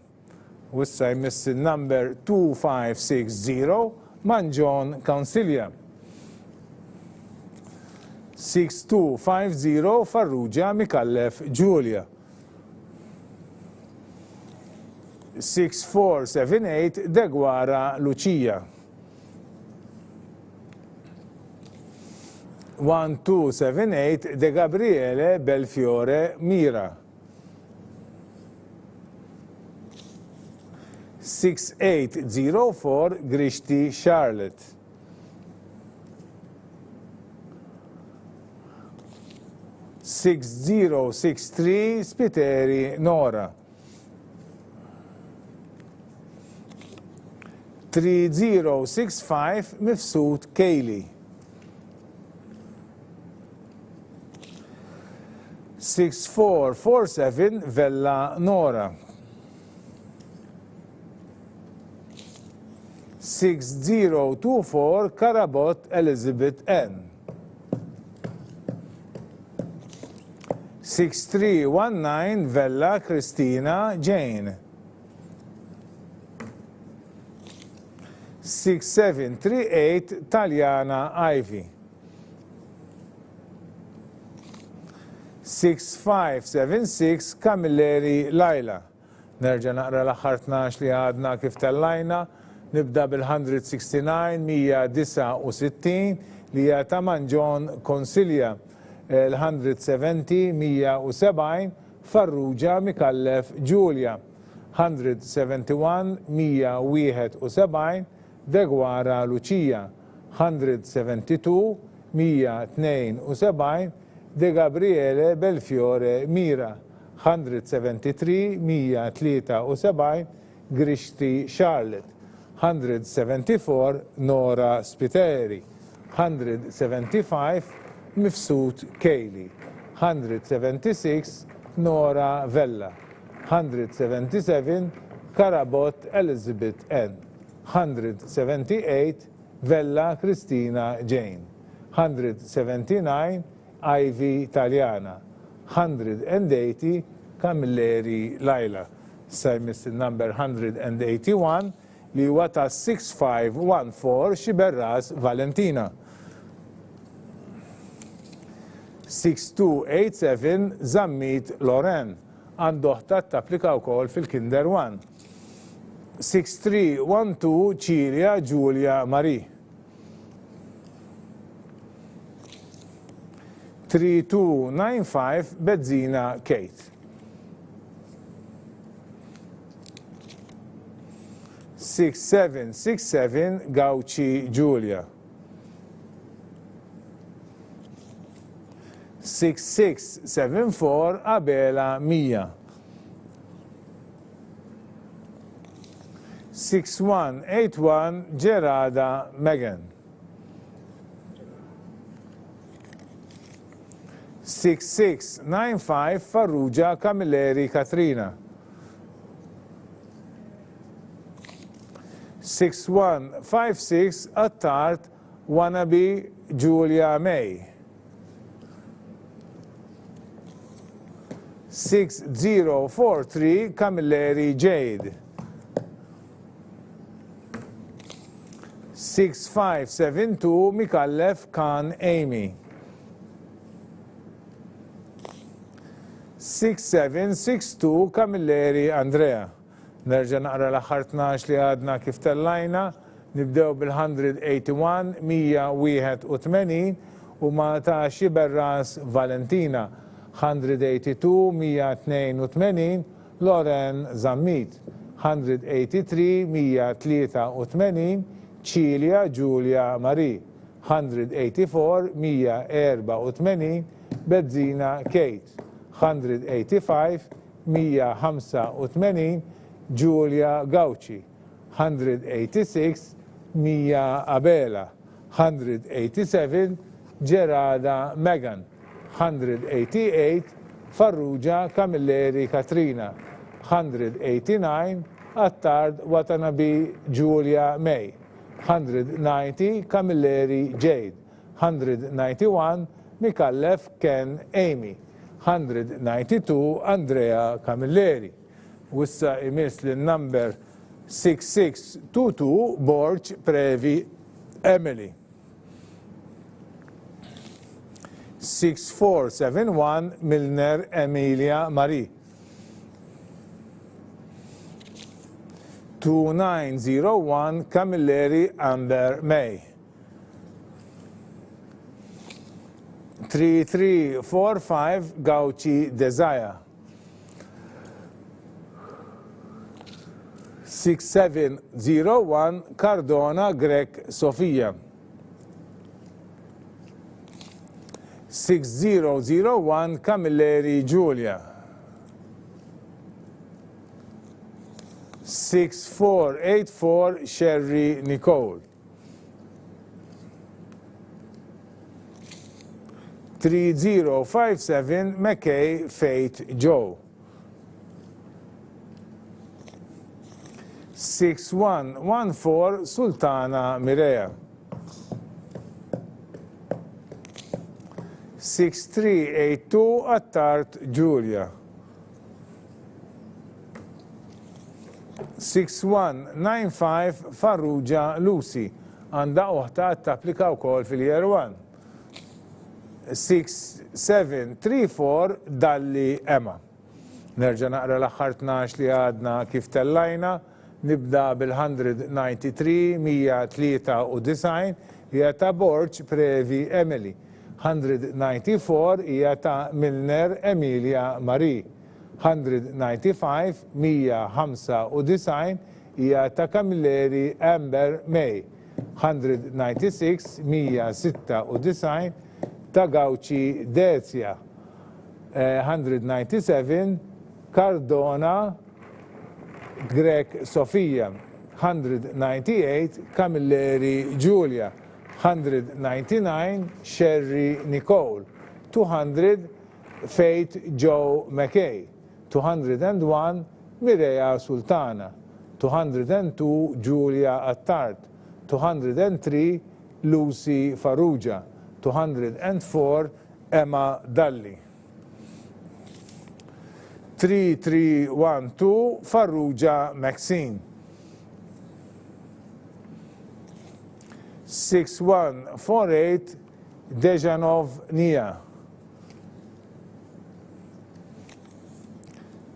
S1: U issa jmiss in-number 2560 Mangion Consilia. 6250 Farrugia Micallef Giulia. 6478 Deguara Lucia. 1278 De Gabriele Belfiore Mira. 6804 Grixti Charlotte. 6063 Spiteri Nora. 3065 Mifsud Kaylee. 6447 Vella Nora. 6024 Karabot Elizabeth N. 6319 Vella Christina Jane. 6738 Taljana Ivy. 6576 Camilleri Laila. Nerġa' naqra l-aħħar 12 li għadna kif tellajna. Nibda bil-169, 169, li hija ta' Mangion Consilia. L-170, 170, Farrugia Micallef Giulia. 171, 171, Deguara Lucia. 172, 172, De Gabriele Belfiore Mira, 173, 173, Grixti Charlotte, 174, Nora Spiteri, 175, Mifsud Kayleigh, 176, Nora Vella, 177, Carabott Elizabeth N. 178, Vella Christina Jane, 179, Ivy Taliana, 180, Camilleri Laila. Issa jmiss in-number 181 li huwa ta' 6514 Sciberras Valentina. 6287 Zammit Loren. Għand oħtha tapplika wkoll fil-Kinder 1. 6312 Cilia Giulia Marie. 3295 Bezzina Kate. 6767 Gauci Giulia. 6674 Abela Mia. 6181 Gerada Megan. 6695 Farrugia Camilleri Katrina. 6156 Attard Wannabe Julia May. 6043 Camilleri Jade. 6572 Micallef Khan Amy. 6762 Camilleri Andrea. Nerġa' naqra l-aħħar 12 li għadna kif tellajna. Nibdew bil-181, 181, huma ta' Sciberras Valentina, 182, 182, Loren Zammit, 183, 183, Cilia Giulia Marie, 184, 184, Bezzina Kate, 185, 185, Giulia Gauci, 186, Mia Abela, 187, Gerada Megan, 188, Farrugia Camilleri Katrina, 189, Attard Watanabe Julia May, 190, Camilleri Jade, 191, Micallef Ken Amy, 192, Andrea Camilleri. U issa imiss lin-number 6622 Borg Previ Emily. 6471 Milner Emilia Marie. 2901 Camilleri Amber May. 3345 Gauci Desire. 6701 Cardona Grech Sofia. 6001 Camilleri Giulia. 6484 Sherry Nicole. 3057 McKay Faith Joe. 6114 Sultana Mirea. 6382 Attard Giulia. 6195 Farrugia Lucy għandha oħtha qed tapplika wkoll fil-Year 1. 6734 Dalli Emma. Nerġa' naqra l-aħħar 12 li għadna kif tellajna. Nibda bil-193, 193, hija ta' Borg Previ Emily. 194 hija ta' Milner Emilia Marie. 195, 195, hija ta' Camilleri Amber May, 196, 196, ta' Gauci Dezia, 197, Cardona Grech Sofia, 198, Camilleri Giulia, 199, Scerri Nicole, 200, Faith Joe McKay, 201, Mireya Sultana, 202, Julia Attard, 203, Lucy Farrugia, 204, Emma Dalli. 3312, Farrugia Maxine. 6148, Dejanov Nia.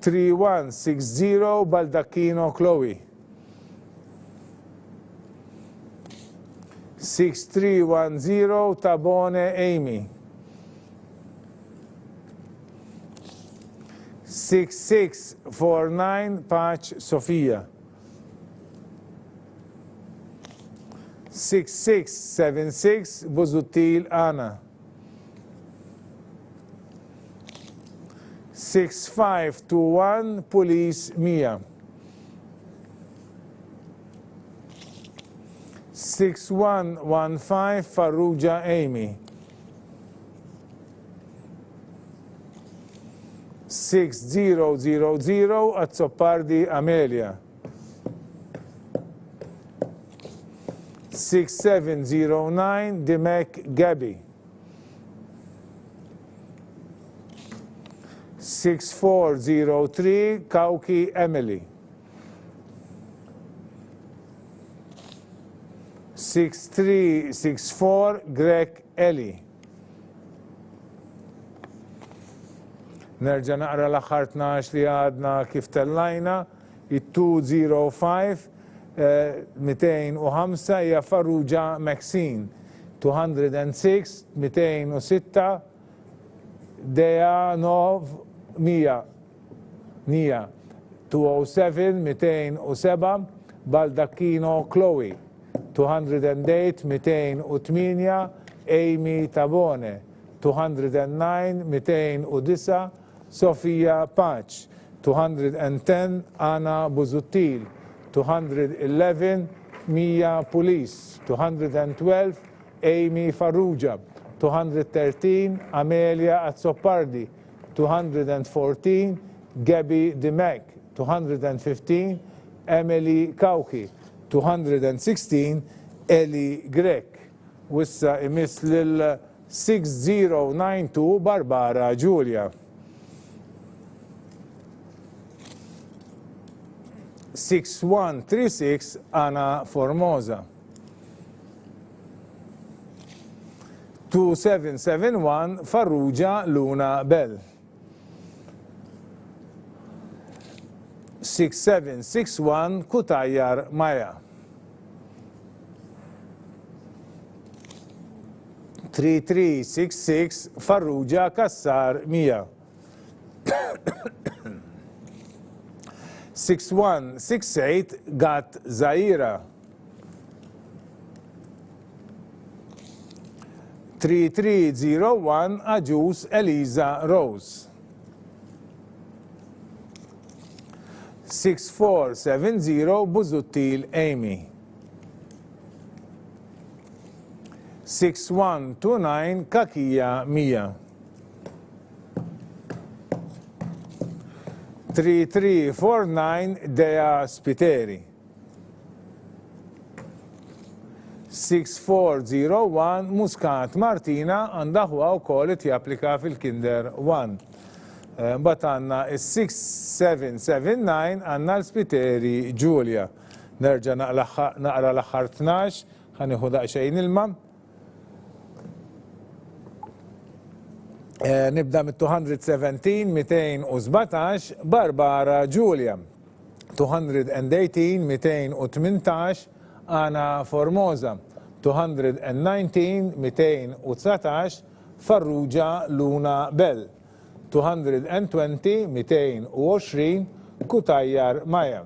S1: 3160 Baldacchino Chloe. 6310 Tabone Amy. 6649 Pace Sofia. 6676 Busuttil Anna. 6521 Pulis Mia. 6115 Farrugia Amy. 6000 Azzopardi Amelia. 6709 Dimech Gabby. 6403 Kauki Emily. 6364 Grech Eli. Nerġa' naqra l-aħħar 12 li għadna kif tellajna. It-205, 205 hija Farrugia Maxine. 206, 206, Dea Nov Mia, Nia. 207, 207, Baldacchino Chloe. 208, 208, Amy Tabone. 209, 209, Sofia Pace, 210, Anna Busuttil, 211, Mia Pulis, 212, Amy Farrugia, 213, Amelia Azzopardi, 214, Gabby Dimech, 215, Emily Cauchi, 216, Ellie Grech. U issa imiss lil 6092 Barbara Giulia. 6136 Ana Formosa. 2771 Farrugia Luna Bell. 6761 Cutajar Maja. 3366 Farrugia Cassar Mia. 6168 Gatt Zaira. 3301 Agius Eliza Rose. 6470 Busuttil Amy. 6129 Kakija Mia. 3349 Dea Spiteri. 6401 Muscat Martina għandha ħuha wkoll qed japplika fil-Kinder 1. Mbagħad għandna is-6779 għandna l-Spiteri Giulia. Nerġa' naqra l-aħħar 12, ħa nieħu daqsxejn ilma. Nibda mit-217, 217, Barbara Giulia. 218, 218, Ana Formosa, 219, 219, Farrugia Luna Bell, 220, 220, Cutajar Maja,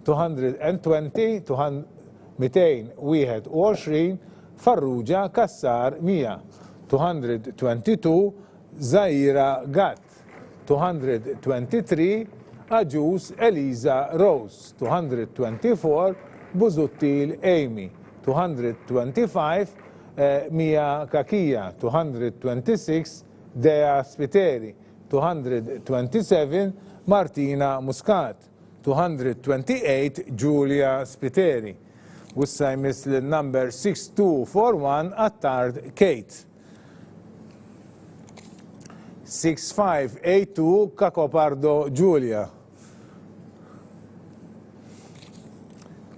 S1: 220, 221, Farrugia Cassar Mia, 222, Zaira Gatt. 223, Agius Eliza Rose, 224, Busuttil Amy, 225, Mia Cachia, 226, Dea Spiteri, 227, Martina Muscat, 228, Julia Spiteri. U issa jmiss lil number 6241 Attard Kate. 6582 Cacopardo Giulia.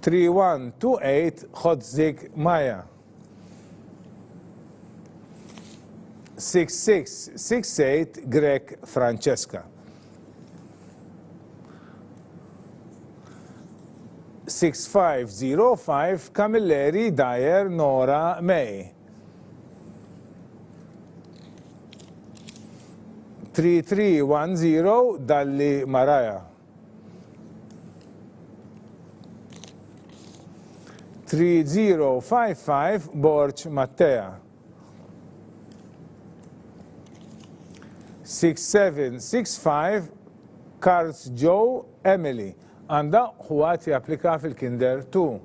S1: 3128 Hodzik Maja. 6668 Grech Francesca. 6505 Camilleri Dyer Nora May. 3310 Dalli Maraja. 3055 Borg Mattea. 6765 Karls Joe Emily. Għandha ħuha japplika fil-Kinder 2.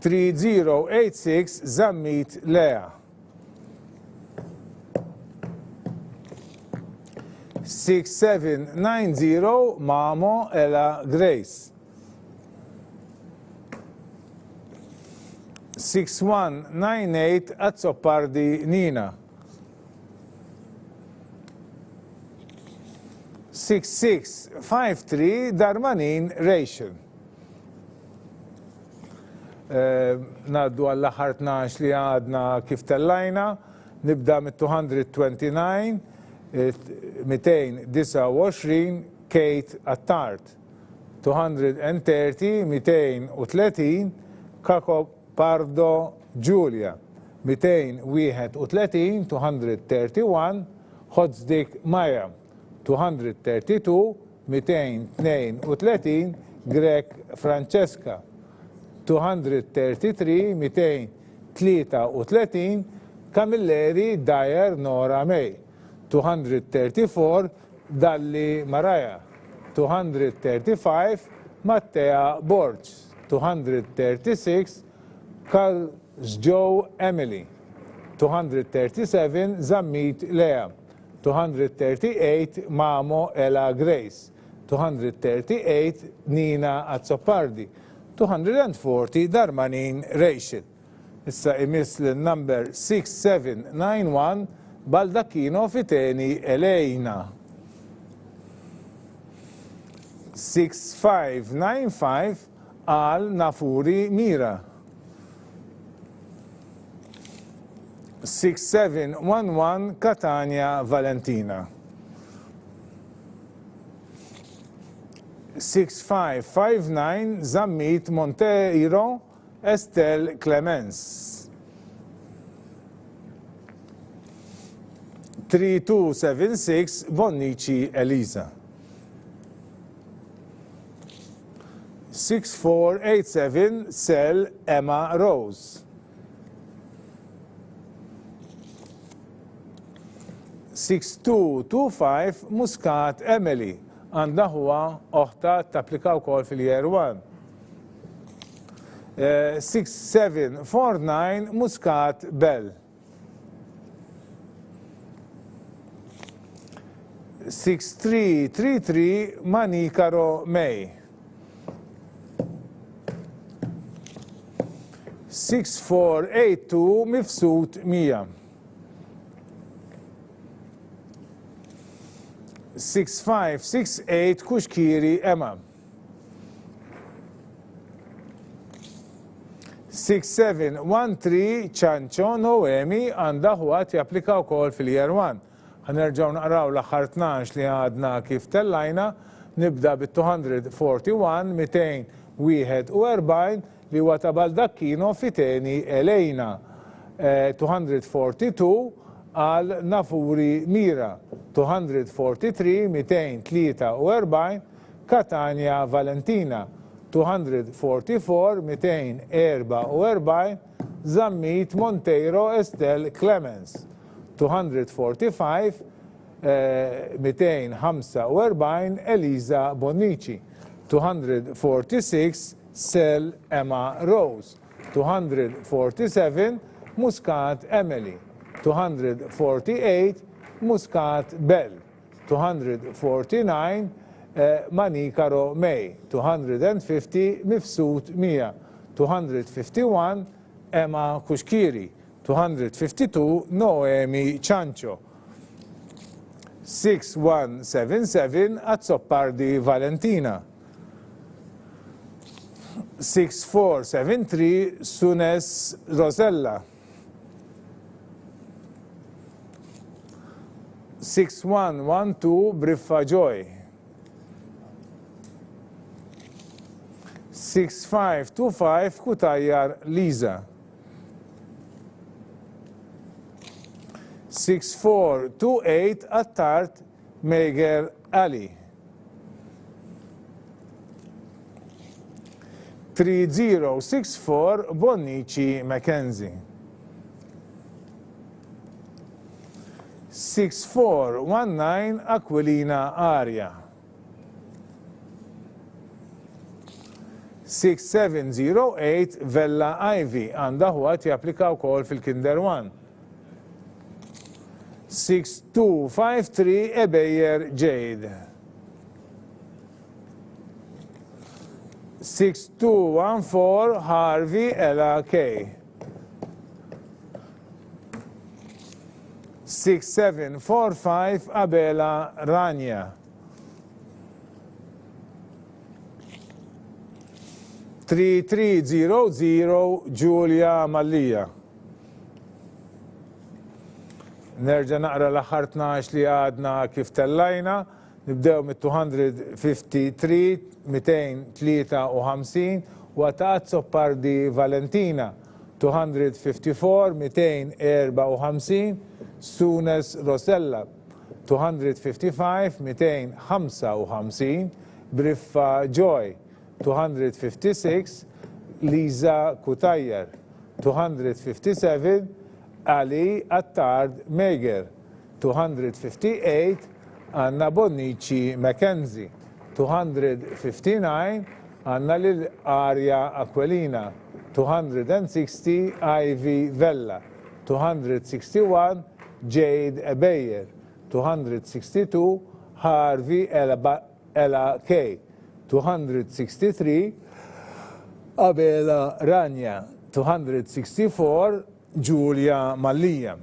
S1: 3086 Zammit Lea. 6790 Mamo Ella Grace. 6198 Azzopardi Nina. 6653 Darmanin Rachel. Ngħaddu għall-aħħar 12 li għadna kif tellajna. Nibda mit-229, 229, Kate Attard. 230, 230, Cacopardo Giulia, 231, 231, Hodzdik Maja, 232, 232, Grech Francesca, 233, 233, Camilleri Dyer Nora May, 234, Dalli Mariah, 235, Mattea Borg, 236, Carlsjoe Emily, 237, Zammit Lea, 238, Mamo Ella Grace, 238, Nina Azzopardi, 240, Darmanin Rachel. Issa imiss lil number 6791 Baldacchino Fiteni Elena. 6595 għal Nafuri Mira. 6711 Catania Valentina. 6559 Zammit Monteiro Estelle Clemens. 3276 Bonnici Elisa. 6487 Sel Emma Rose. 6225 Muscat Emily għandha ħuha oħta tapplika wkoll fil-year 1. 6749 Muscat Bell. 6333 Manicaro May. 6482 Mifsud Mia. 6568 Kuxkiri Emma. 6713 Ciancio Noemi għandha ħuha japplika wkoll fil-year 1. Ħa nerġgħu naqraw l-aħħar 12 li għadna kif tellajna. Nibda bit-241 241 li huwa ta' Baldacchino Fiteni Elena. 242 għal Nafuri Mira. 243 243 Catania Valentina. 244 244 Zammit Monteiro Estelle Clemens. 245 245 Elisa Bonnici. 246 Sel Emma Rose. 247 Muscat Emily. 248 Muscat Bell. 249 Manicaro May. 250 Mifsud Mia. 251 Emma Cuschieri. 252 Noemi Ciancio. 6177 Azzopardi Valentina. 6473 Sunes Rosella. 6112 Briffa Joy. 6525 Cutajar Lisa. 6428 Attard Meger Ali. 3064 Bonnici Mackenzie. 6419 Aquilina Aria. 6708 Vella Ivy għandha ħuha japplika wkoll fil-Kinder 1. 6253 Ebejer Jade. 6214 Harvey Ella K. 6745 Abela Rania. 3300 Giulia Mallia. Nerġa' naqra l-aħħar 12 li għadna kif tellajna. Nibdew mit-253, 253, u ta' Azzopardi Valentina, 254, 254, Sunes Rosella, 255, 255, Briffa Joy, 256, Lisa Cutajar, 257, Ali Attard Meger, 258, Anna Bonnici Mackenzie, 259, għandna lil Aria Aquilina, 260, Ivy Vella, 261, Jade Ebejer, 262, Harvey Ella Kay, 263, Abela Rania, 264, Julia Mallia.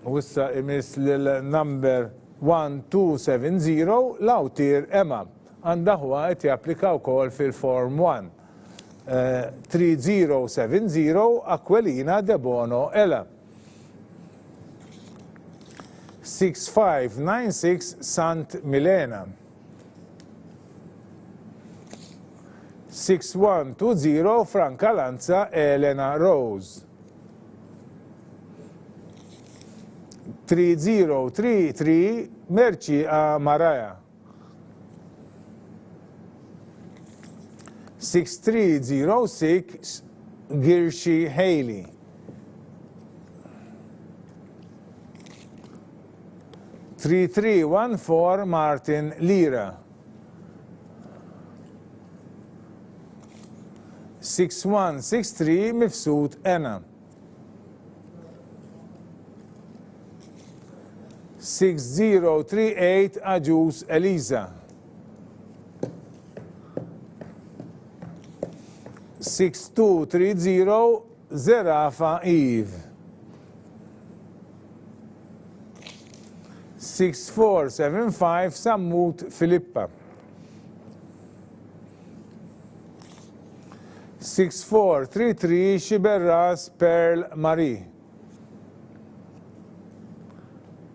S1: U issa imiss lil number 1270 Lautier Emma. Għandha ħuha qed japplika wkoll fil-Form 1. 3070 Aquilina Debono Ela. 6596 Sant Milena. 6120 Franca Lanza Elena Rose. 3033 Merċieqa Maraja. 6306 Girxi Haley. 3314 Martin Lira. 6163 Mifsud Ena. 6038 Agius Elisa. 6230 Zerafa Eve. 6475 Sammut Filippa. 6433 Xiberras Pearl Marie.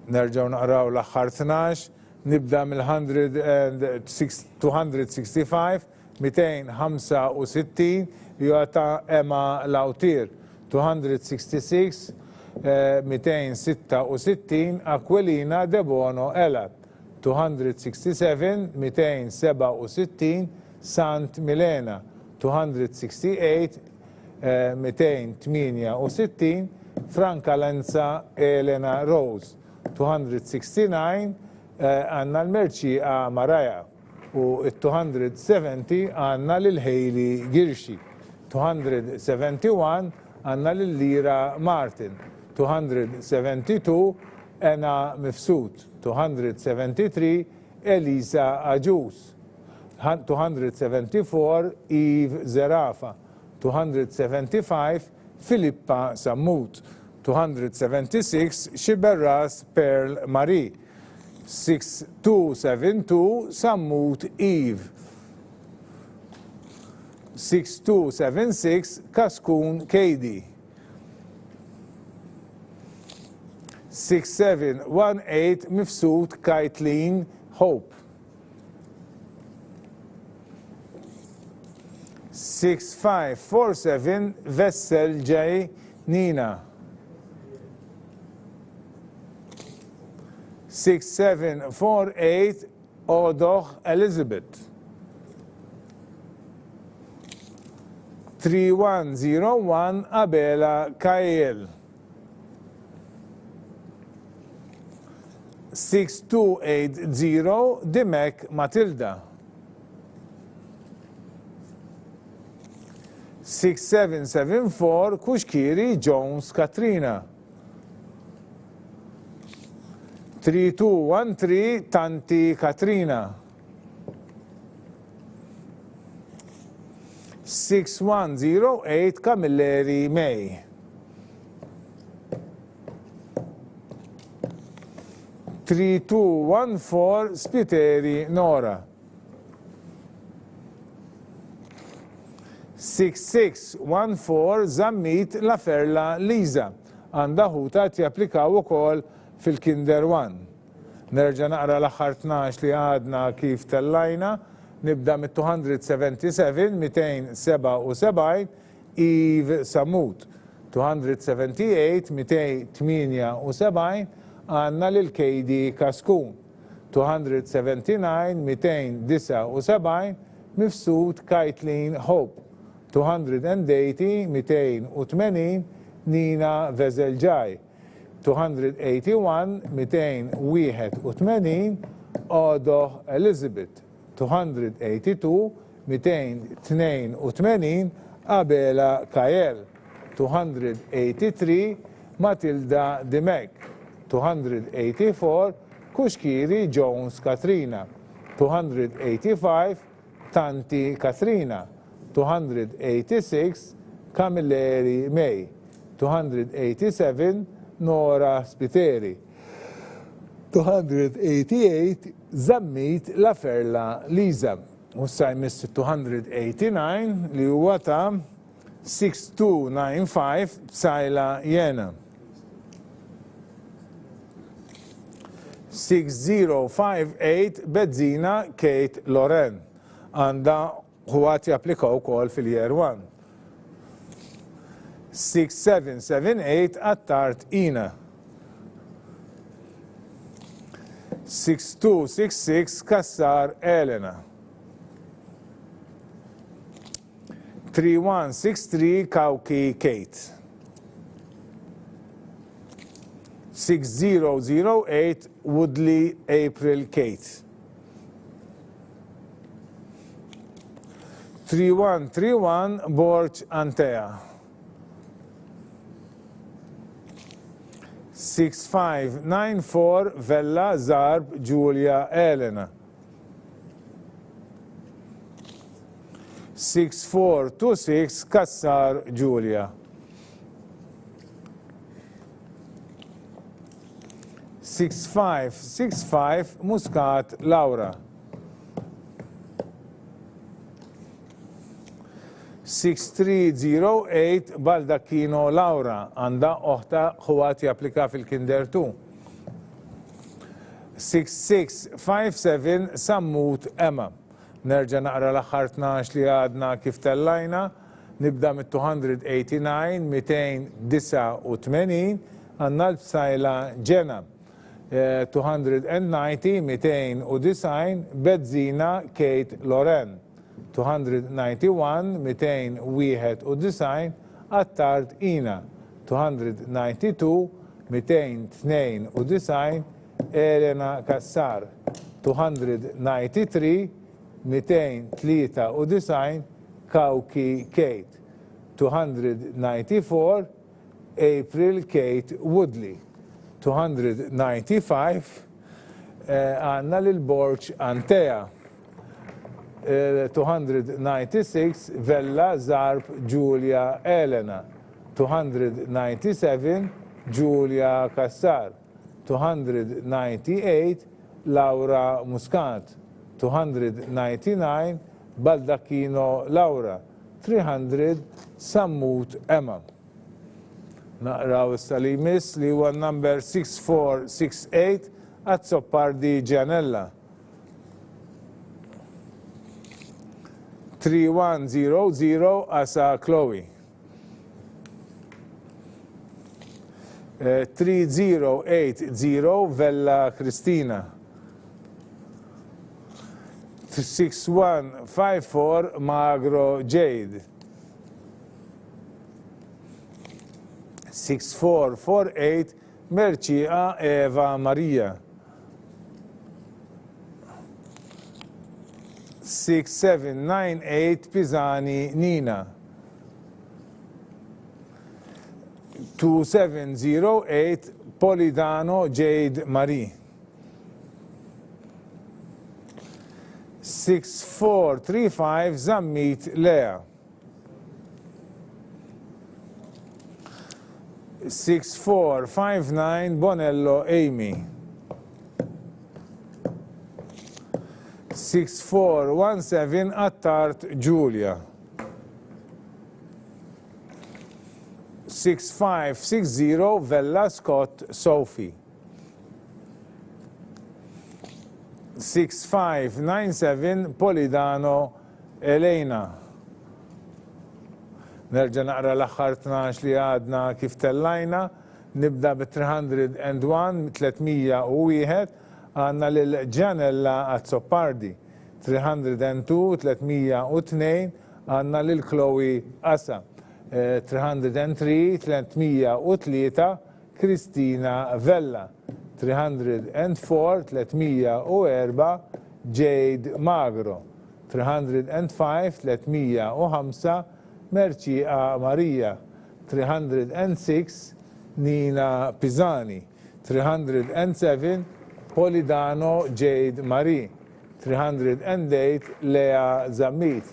S1: Nerġgħu naqraw l-aħħar 12, nibda mill-265, 265 li huwa ta' Emma Lautier, 266, 266 Aquilina Debono Ela, 267, 267 Sant Milena, 268, 268 Franca Lenza Elena Rose, 269 għandna l-Merċieqa Maraja u t-270 għandna lil Hailey Ghirxi, 271 għandna lil Lira Martin, 272 Ena Mifsud, 273 Elisa Agius, 274 Eve Zerafa, 275 Filippa Sammut, 276 Sciberras Pearl Marie, 6272 Sammut Eve, 6276 Kaskun Katie, 6718 Mifsud Kaitlyn Hope. 6547 Vessel J. Nina. 6748 Odoch Elizabeth. 3101 Abela Kyle. 6280 Dimech Matilda. 6774 Cuschieri Jones Katrina. 3213 Tanti Katrina. 6108 Camilleri May. 3214 Spiteri Nora. 6614 Zammit Laferla Liza. Għandha ħuta qed japplikaw ukoll fil-Kinder 1. Nerġa' naqra l-aħħar 12 li għadna kif tellajna. Nibda mit-277, 277, Eve Sammut. 278, 278, għandna lil Katie Cascun. 279, 279, Mifsud Kaitlyn Hope. 280, 280, Nina Veselġaj. 281, 281, Odoh Elizabeth, 282, 282, Abela Kael, 283, Matilda Dimech, 284, Cuschieri Jones Katrina, 285, Tanti Katrina, 286, Camilleri May, 287, Nora Spiteri, 288, Zammit Laferla Liza. U issa jmiss 289 li huwa ta' 6295 Psaila Jena. 6058 Bezzina Kate Loren. Għandha ħuwat japplikaw ukoll fil-year 1. 6778 Attard Ina. 6266 Kassar Elena. 3163 Cauchi Kate. 6008 Woodley April Kate. 3131 Borg Antea. 6594 Vella Zarb Julia Elena. 6426 Cassar Julia. 6565 Muscat Laura. 6308 Baldacchino Laura għandha oħta ħuha japplika fil-Kinder 2. 6657 Sammut Emma. Nerġa' naqra l-aħħar 12 li għadna kif tellajna. Nibda mit-289, 289, għandna l-Psaila Ġena. 290, 290, Bezzina Kate Loren. 291, 291, Attard Ina. 292, 292, Elena Cassar. 293, 293, Cauchi Kate. 294, April Kate Woodley. 295, għandna lil Borg Antea. 296, Vella Zarb Giulia Elena. 297, Giulia Cassar. 298, Laura Muscat. 299, Baldacchino Laura. 300, Sammut Emma. Naqraw issa li jmiss li huwa number 6468 Azzopardi Gianella. 3100 Asa Chloe. 3080 Vella Cristina. 6154 Magro Jade. 6448 Merċieqa Eva Maria. 6798 Pisani Nina. 2708 Polidano Jade Marie. 6435 Zammit Lea. 6459 Bonello Amy. 6417 Attard Giulia. 6560 Vella Scott Sophie. 6597 Polidano Elena. Nerġa' naqra l-aħħar 12 li għadna kif tellajna. Nibda bi 301, 301, għandna lil Gianella Azzopardi. 302, 302, għandna lil Chloe Asa. 303, 303, Kristina Vella. 304, 304, Jade Magro. 305, 305, Mercieca Maria. 306, Nina Pisani. 307, Polidano Jade Marie. 308, Lea Zammit.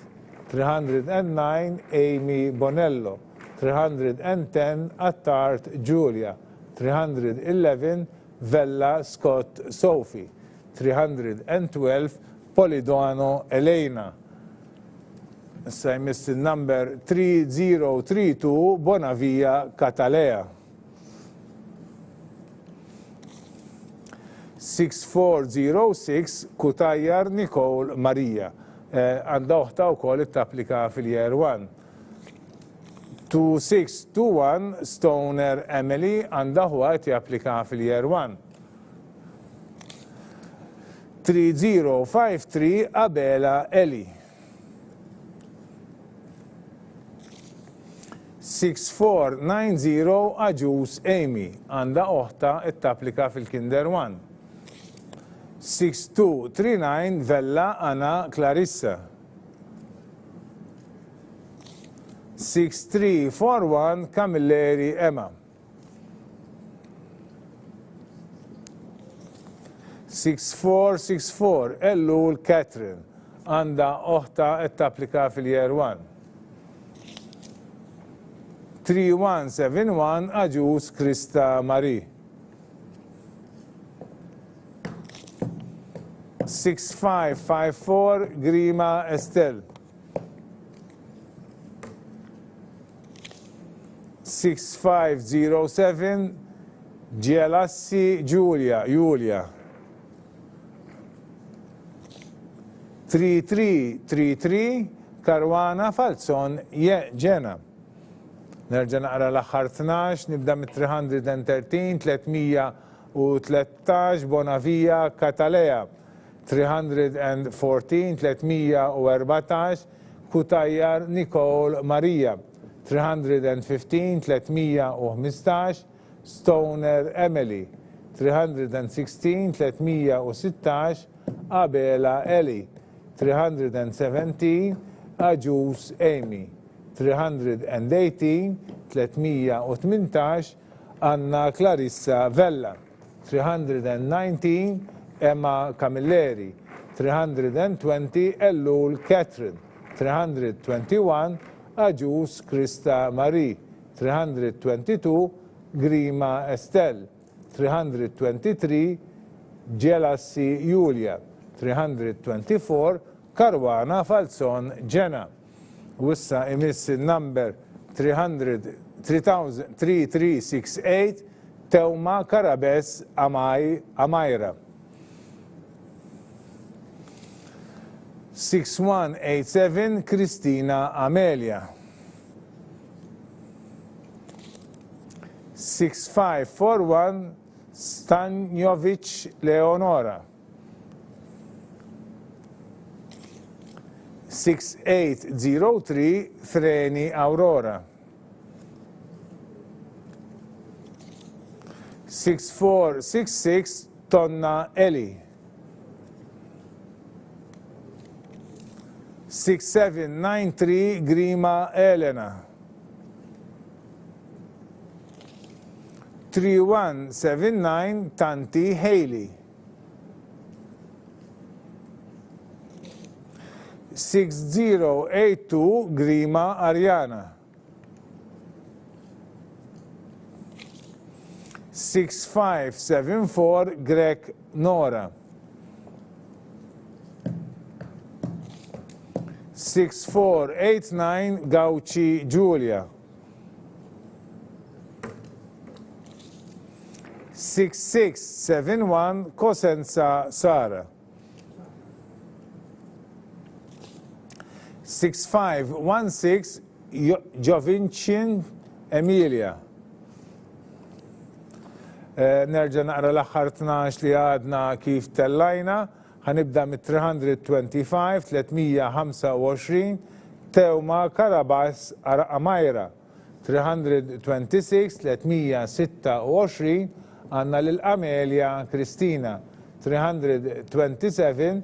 S1: 309, Amy Bonello. 310, Attard Julia. 311, Vella Scott Sophie. 312, Polidano Elena. Issa jmiss il-number 3032 Bonavia Catalea. 6406 Cutajar Nicole Maria. Għandha oħta wkoll tapplika fil-year 1. 2621 Stoner Emily għandha ħuha qed japplika fil-year 1. 3053 Abela Eli. 6490 Agius Amy għandha oħta qed tapplika fil-Kinder 1. 6239 Vella Anna Clarissa. 6341 Camilleri Emma. 6464 Ellul Catherine għandha oħta qed tapplika fil-year 1. 3171 Agius Krista Marie. 6554 Grima Estelle. 6507 Gielassi Giulia Julia. 3333 Caruana Falzon Jena. Nerġa' naqra l-aħħar 12, nibda mit-313, 313 Bonavia Catalea. 314, 314 Cutajar Nicole Maria. 315, 315 Stoner Emily. 316, 316 Abela Eli. 317 Agius Amy. 318, 318 Anna Clarissa Vella. 319 Emma Camilleri. 320 Ellul Catherine. 321 Agius Krista Marie. 322 Grima Estelle. 323 Gelassi Julia. 324 Caruana Falzon Jena. U issa imiss il-number 3368 Teuma Karabes Amaj Amajra. 6187 Kristina Amelia. 6541 Stanjovic Leonora. 6803 Freni Aurora. 6466 Tonna Eli. 6793 Grima Elena. 3179 Tanti Haley. 6082 Grima Ariana. 6574 Grech Nora. 6489 Gauci Giulia. 6671 Cosenza Sara. 6516 Jovincin Emilia. Eh, nerġa' naqra l-aħħar 12 li għadna kif tellajna. Ħa nibda mit-325, 325, Teuma Carabas Amajra. 326, 326, għandna lil Amelia Kristina. 327,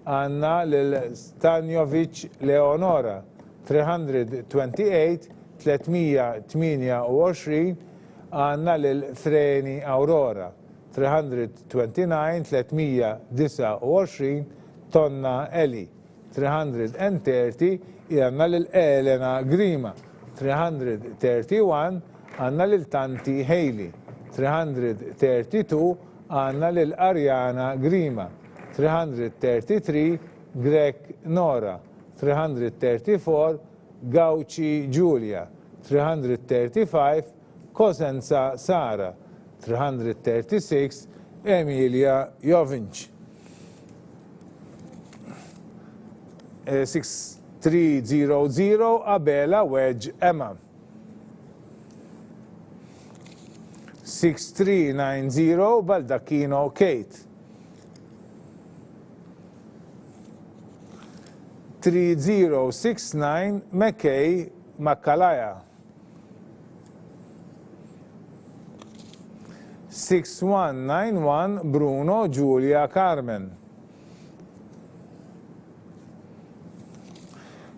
S1: għandna lil Stanjovic Leonora. 328, 328, għandna lil Freni Aurora. 329, 329, Tonna Eli. 330, għandna lil Elena Grima. 331, għandna lil Tanti Haley. 332, għandna lil Ariana Grima. 333, Grech Nora. 334, Gauci Giulia. 335, Cosenza Sara. 336, Emilia Jovinc. 6300 Abela Wedge Emma. 6390 Baldacchino Kate. 3069 McKay Makalaya. 6191 Bruno Giulia Carmen.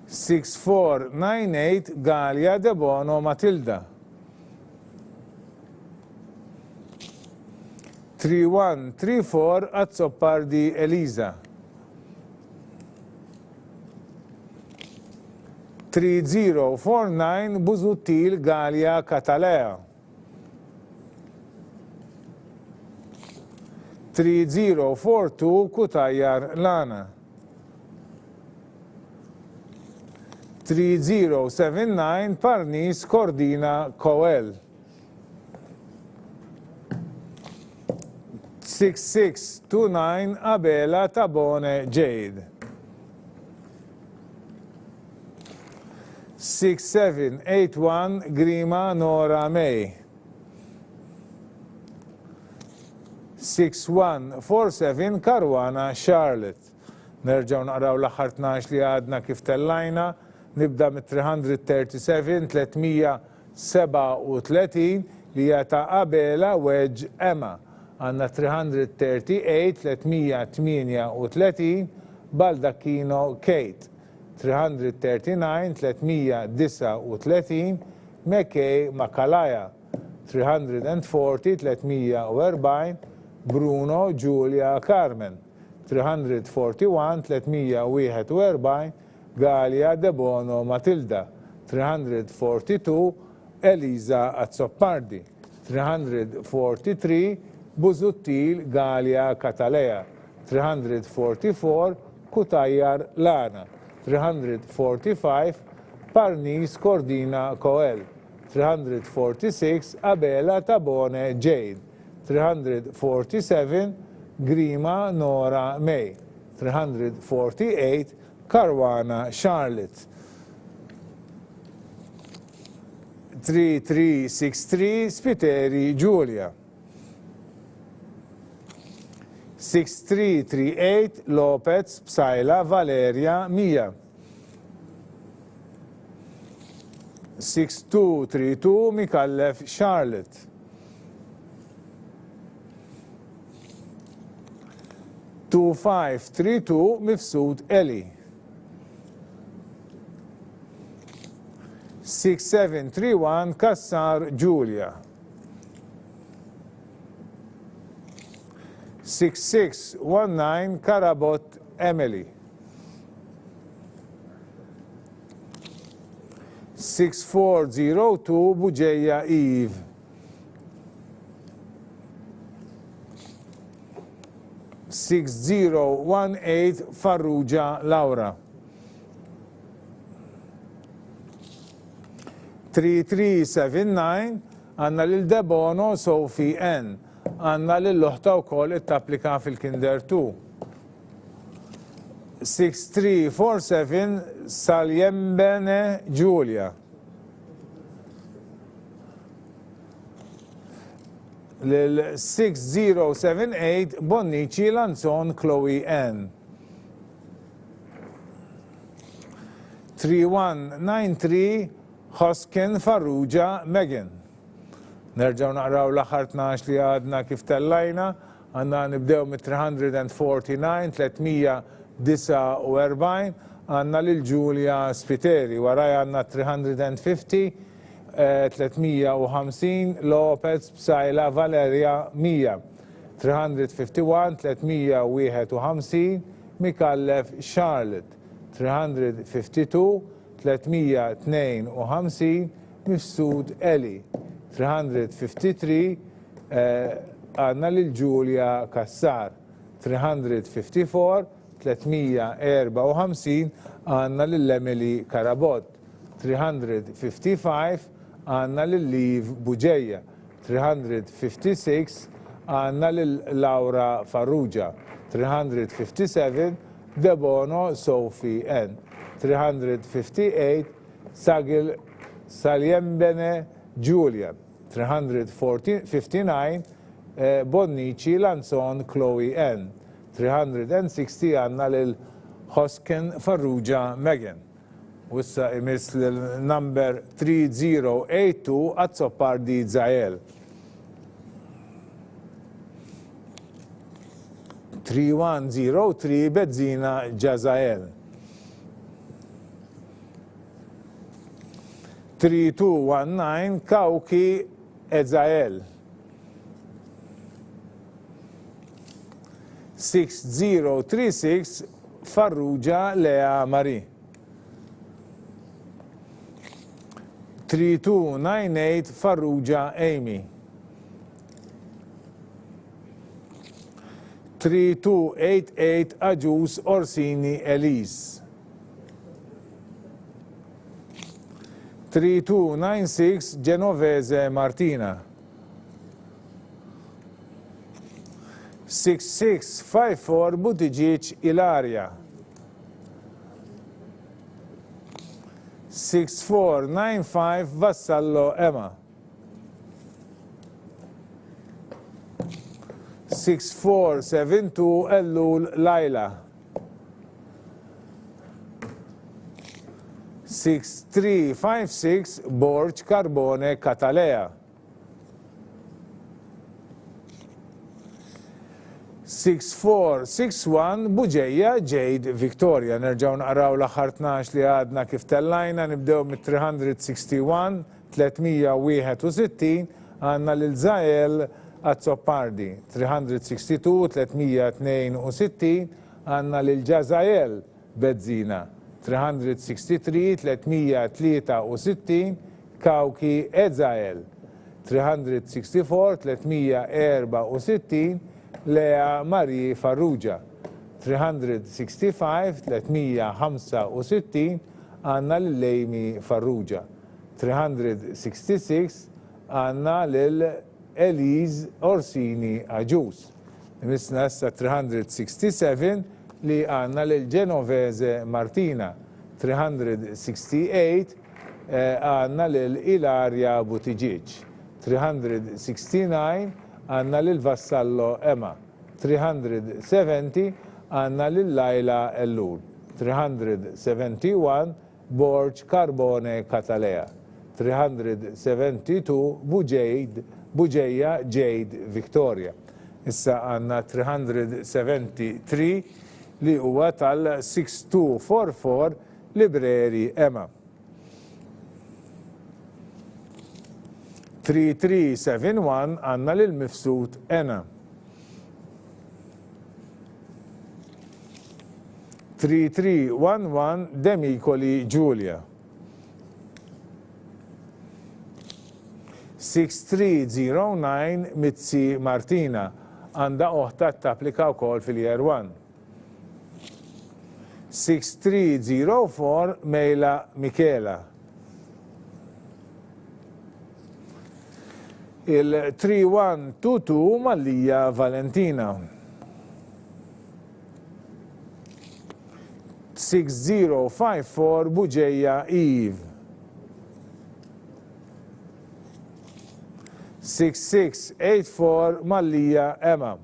S1: 6498 Galia De Bono Matilda. 3134 Azzopardi Elisa. 3049 Busuttil Galea Catalea. 3042 Cutajar Lana. 3079 Parnis Cordina Coel. 6629 Abela Tabone Jade. 6781 Grima Nora May. 6147 Caruana Charlotte. Nerġgħu naqraw l-aħħar 12 li għadna kif tellajna. Nibda mit-337 337 li hija ta' Abela Wedge Emma. Għandna 338 338 Baldacchino Kate. 339 339 McKay Makalaya. 340 340 Bruno Giulia Carmen. 341 341 Galea Debono Matilda. 342 Elisa Azzopardi. 343 Busuttil Galea Catalea. 344 Cutajar Lana. 345 Parnis Cordina Coel. 346 Abela Tabone Jade. 347 Grima Nora May. 348 Caruana Charlotte. 3363 Spiteri Giulia. 6338 Lopez Psaila Valeria Mia. 6232 Micallef Charlotte. 2532 Mifsud Eli. 6731 Cassar Giulia. 6619 Carabott Emily. 6402 Bugeja Eve. 6018 Farrugia Laura. 3379 għandna lil Debono Sophie N. Għandna lil oħtha wkoll qed tapplika fil-Kinder 2. 6347 Saljembene Giulia. Lil 6078 Bonnici Lanzon Chloe N. 3193 Hoskin Farrugia Megan. Nerġgħu naqraw l-aħħar 12 li għadna kif tellajna. Għandna nibdew mit-349, 349, għandna lil Giulia Spiteri. Warajha għandna 350, 350, Lopez Psaila Valeria Mia. 351, 351, Micallef Charlotte. 352, 352, Mifsud Eli. 353, għandna lil Julia Cassar. 354, 354, għandna lil Emily Carabott. 355, għandna lil Liv Bugeja. 356, għandna lil Laura Farrugia. 357, Debono Sophie N. 358, Sagil Saliembene Julia. 359, Bonnici Lanzon Chloe N. 360 għandna lil Hosken Farrugia Megan. U issa imiss lil number 3082 Azzopardi Zael. 3103 Bezzina Jazael. 3219 Cauchi Ezael. 6036 Farrugia Lea Marie. 3298 Farrugia Amy. 3288 Agius Orsini Elise. 3296 Genovese Martina. 6654 Buttigieg Ilaria. 6495 Vassallo Emma. 6472 Ellul Laila. 6356 Borg Carbone Catalea. 6461 Bugeja Jade Victoria. Nerġgħu naqraw l-aħħar 12 li għadna kif tellajna, nibdew mit-361, 361, għandna lil Zael Azzopardi, 362, 362, għandna lil Jazael Bezzina, 363, 363, Cauchi Ezael, 364, 364, Lea Marie Farrugia, 365, 365, għandna lil Amy Farrugia, 366, għandna lil Elise Orsini Agius. Imissna issa 367 li għandna lil Genovese Martina, 368 għandna lil Ilaria Buttigieg, 369 għandna lil Vassallo Emma, 370 għandna lil Laila Ellul, 371 Borg Carbone Catalea, 372 Bugejd Bugeja Jade Victoria. Issa għandna 373 li huwa tal-6244 Libreri Emma. 3371 għandna lil Mifsud Ena. 3311 Demicoli Giulia. 6309 Mizzi Martina għandha oħtha tapplika wkoll fil-Year 1. 6304 Mejla Michela. Il-3122 Mallia Valentina. 6054 Bugeja Eve. 6684 Mallia Emma.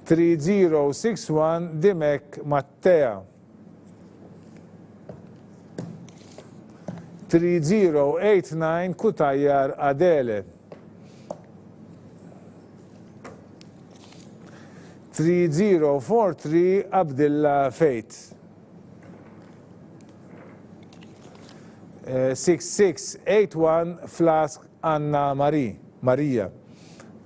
S1: 3061 Dimech Mattea. 3089 Cutajar Adele. 3043 Abdilla Faith. 6681 Flask Anna Marie, Marija.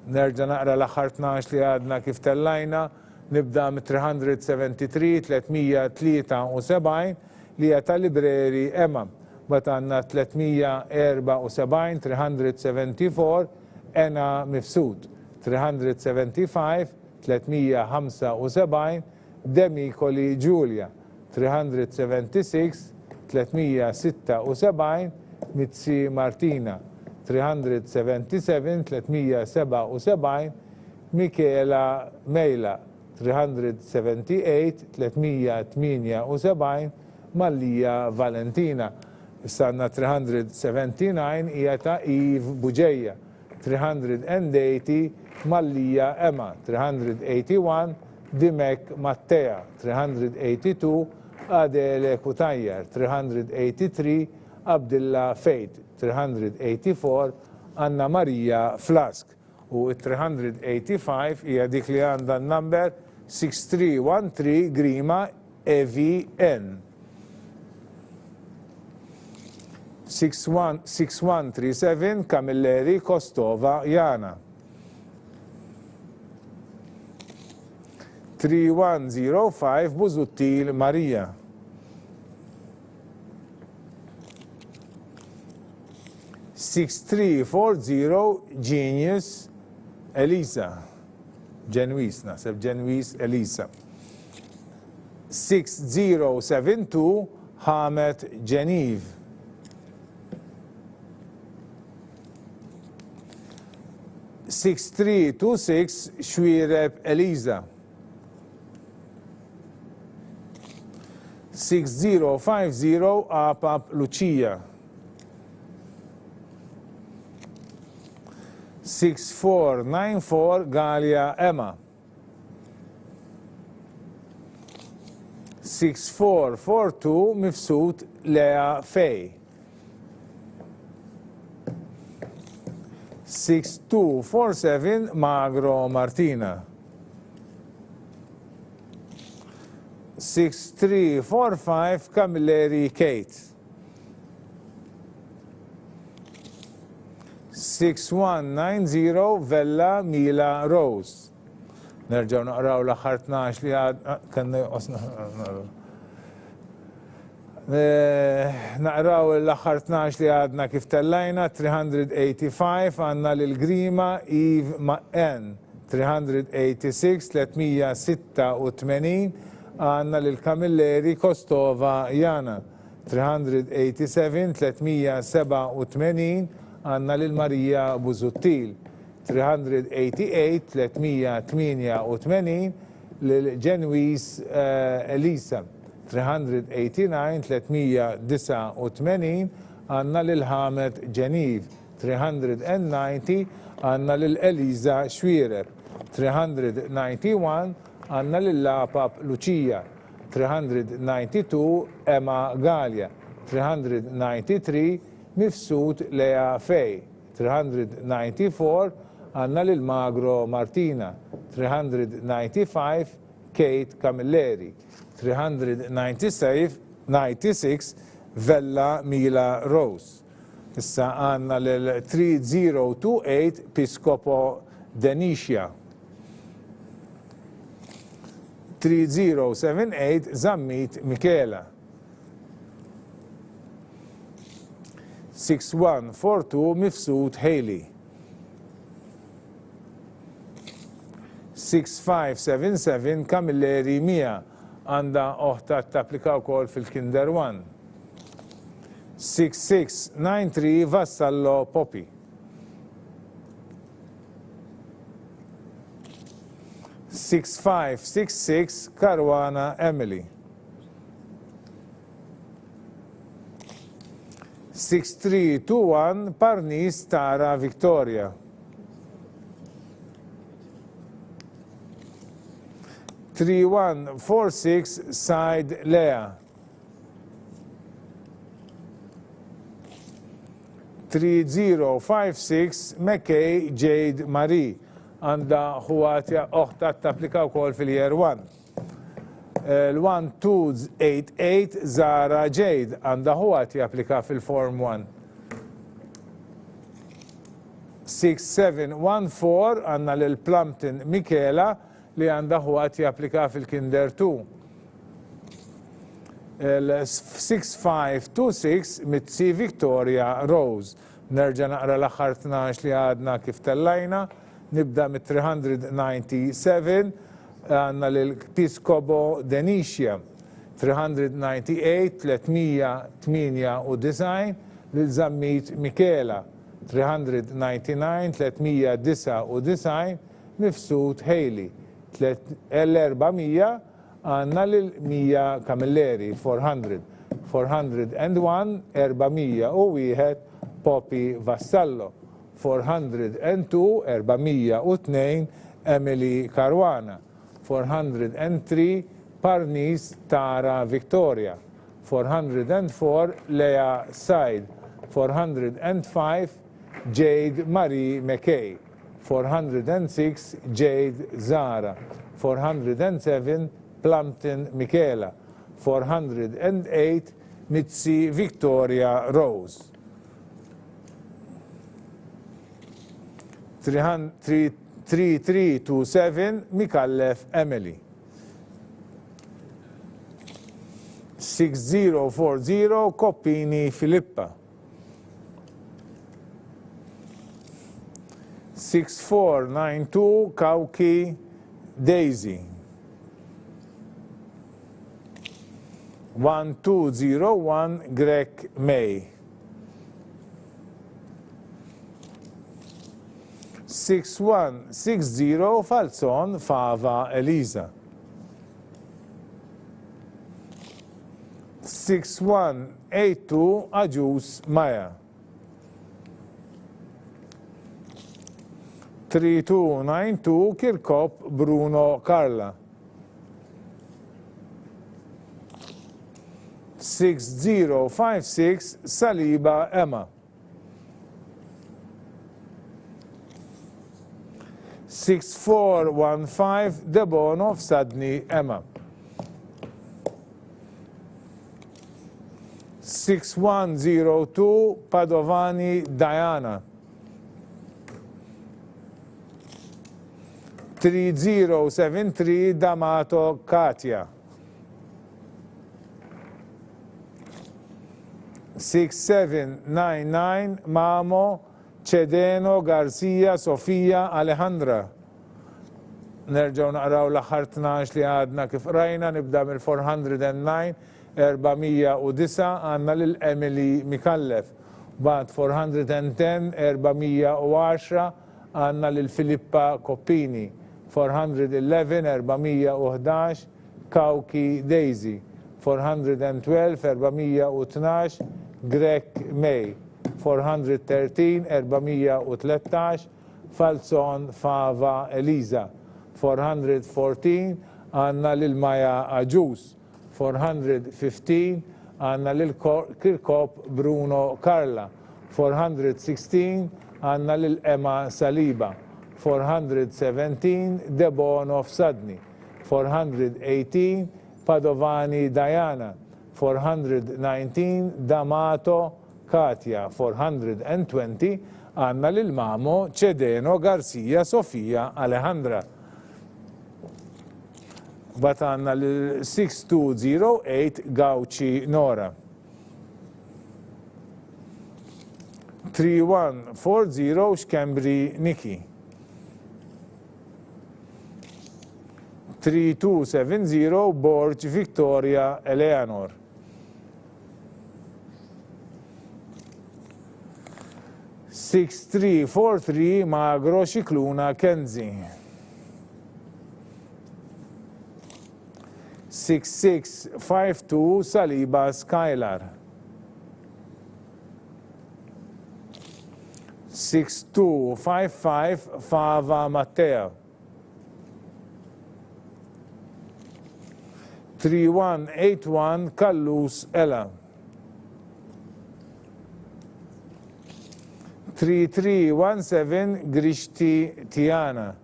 S1: Nerġa' naqra l-aħħar 12 li għadna kif tellajna. Nibda mit-373, 373, li hija ta' Libreri Emma. Mbagħad għandna 374, 374, Ena Mifsud. 375, 375, Demicoli Giulia. 376, 376, Mizzi Martina. 377, 377, Michela Mejla, 378, 378, Mallia Valentina. Issa għandna 379 hija ta' Eve Bugeja, 380, Mallia Emma, 381, Dimech Mattea, 382, Adele Cutajar, 383, Abdilla Faith, 384, Anna Maria Flask. U t-385 hija dik li għandha n-number 6313 Grima EVN. 6137 Camilleri Kostova Jana. 3105 Busuttil Maria. 6340 Genius Elisa. Ġenwis, naħseb Ġenwis Elisa. 6072 Hamet Geniv. 6326 Xuereb Elisa. 6050 Apap Lucia. 6494 Galea Emma. 6442 Mifsud Lea Fay. 6247 Magro Martina. 6345 Camilleri Kate. 6190 Vella Mila Rose. Nerġgħu naqraw l-aħħar 12 li għad kellna jonqosna. Naqraw l-aħħar 12 li għadna kif tellajna, 385 għandna lil Grima Eve ma' N. 386, 386 għandna lil Camilleri Kostova Jana. 387, 387 għandna lil Marija Busuttil. 388, 388 lil Ġenwis Elisa. 389, 389 għandna lil Hamed Ġeniv. 390 għandna lil Eliża Xuereb. 391 għandna lil Lapap Lucia. 392 Emma Galea, 393 Mifsud Lea Fay, 394 għandna lil Magro Martina, 395 Kate Camilleri, 396 Vella Mila Rose. Issa għandna lil 3028 Piscopo Denicia. 3078 Zammit Michela. 6142 Mifsud Haley. 6577 Camilleri Mia għandha oħtha tapplika wkoll fil-Kinder 1. 6693 Vassallo Poppy. 6566 Caruana Emily. 6321 Parnis Tara Victoria. 3146 Said Lea. 3056 McKay Jade Marie għandha ħuha oħtha tapplika wkoll fil-year 1. L-1288 Zara Jade għandha ħuha japplika fil-Form 1. 6714 għandna lil Plumpton Michela li għandha ħuha japplika fil-Kinder 2. Il-6526 Mizzi Victoria Rose. Nerġa' naqra l-aħħar 12 li għadna kif tellajna. Nibda mit-397 għandna lil Piscobo Denicia. 398 398 lil Zammit Michela. 399 399 Mifsud Haley. L-400 għandna lil Mia Camilleri, 400, 401, 401, Poppy Vassallo, 402, 402, Emily Caruana, 403, Parnis Tara Victoria, 404, Lea Said, 405, Jade Marie McKay. 406 Jade Zara, 407 Plumpton Michela, 408 Mizzi Victoria Rose. 3327 Micallef Emily. 6040 Coppini Filippa. 6492 Cauchi Daisy. 1201 Grech May. 6160 Falzon Fava Elisa. 6182 Agius Maja. 3292 Kirkop Bruno Carla. 6056 Saliba Emma. 6415 Debono Fsadni Emma. 6102 Padovani Diana. 3073 D'Amato Katia. 6799 Mamo Cedeno Garcia Sofia Alejandra. Nerġgħu naqraw l-aħħar 12 li għadna kif qrajna, nibda mill-409, 409 għandna lil Emily Micallef. Mbagħad 410, 410 għandna lil Filippa Coppini. 411, 411 Cauchi Daisy, 412, 412, Grech May, 413, 413, Falzon Fava Elisa, 414, għandna lil Maja Agius, 415, għandna lil Kirkop Bruno Carla, 416, għandna lil Emma Saliba, 417, Debono Fsadni. 418, Padovani Diana, 419, D'Amato Katia, 420, għandna lil Mamo Cedeno Garcia Sofia Alejandra. Mbagħad għandna lil 6208 Gauci Nora. 3140 Schembri Niki. 3270 Borg Victoria Eleanor. 6343 Magro Scicluna Kenzie. 6652 Saliba Skylar. 6255 Fava Mattea. 3181 Callus Ela. 3317 Grixti Tiana.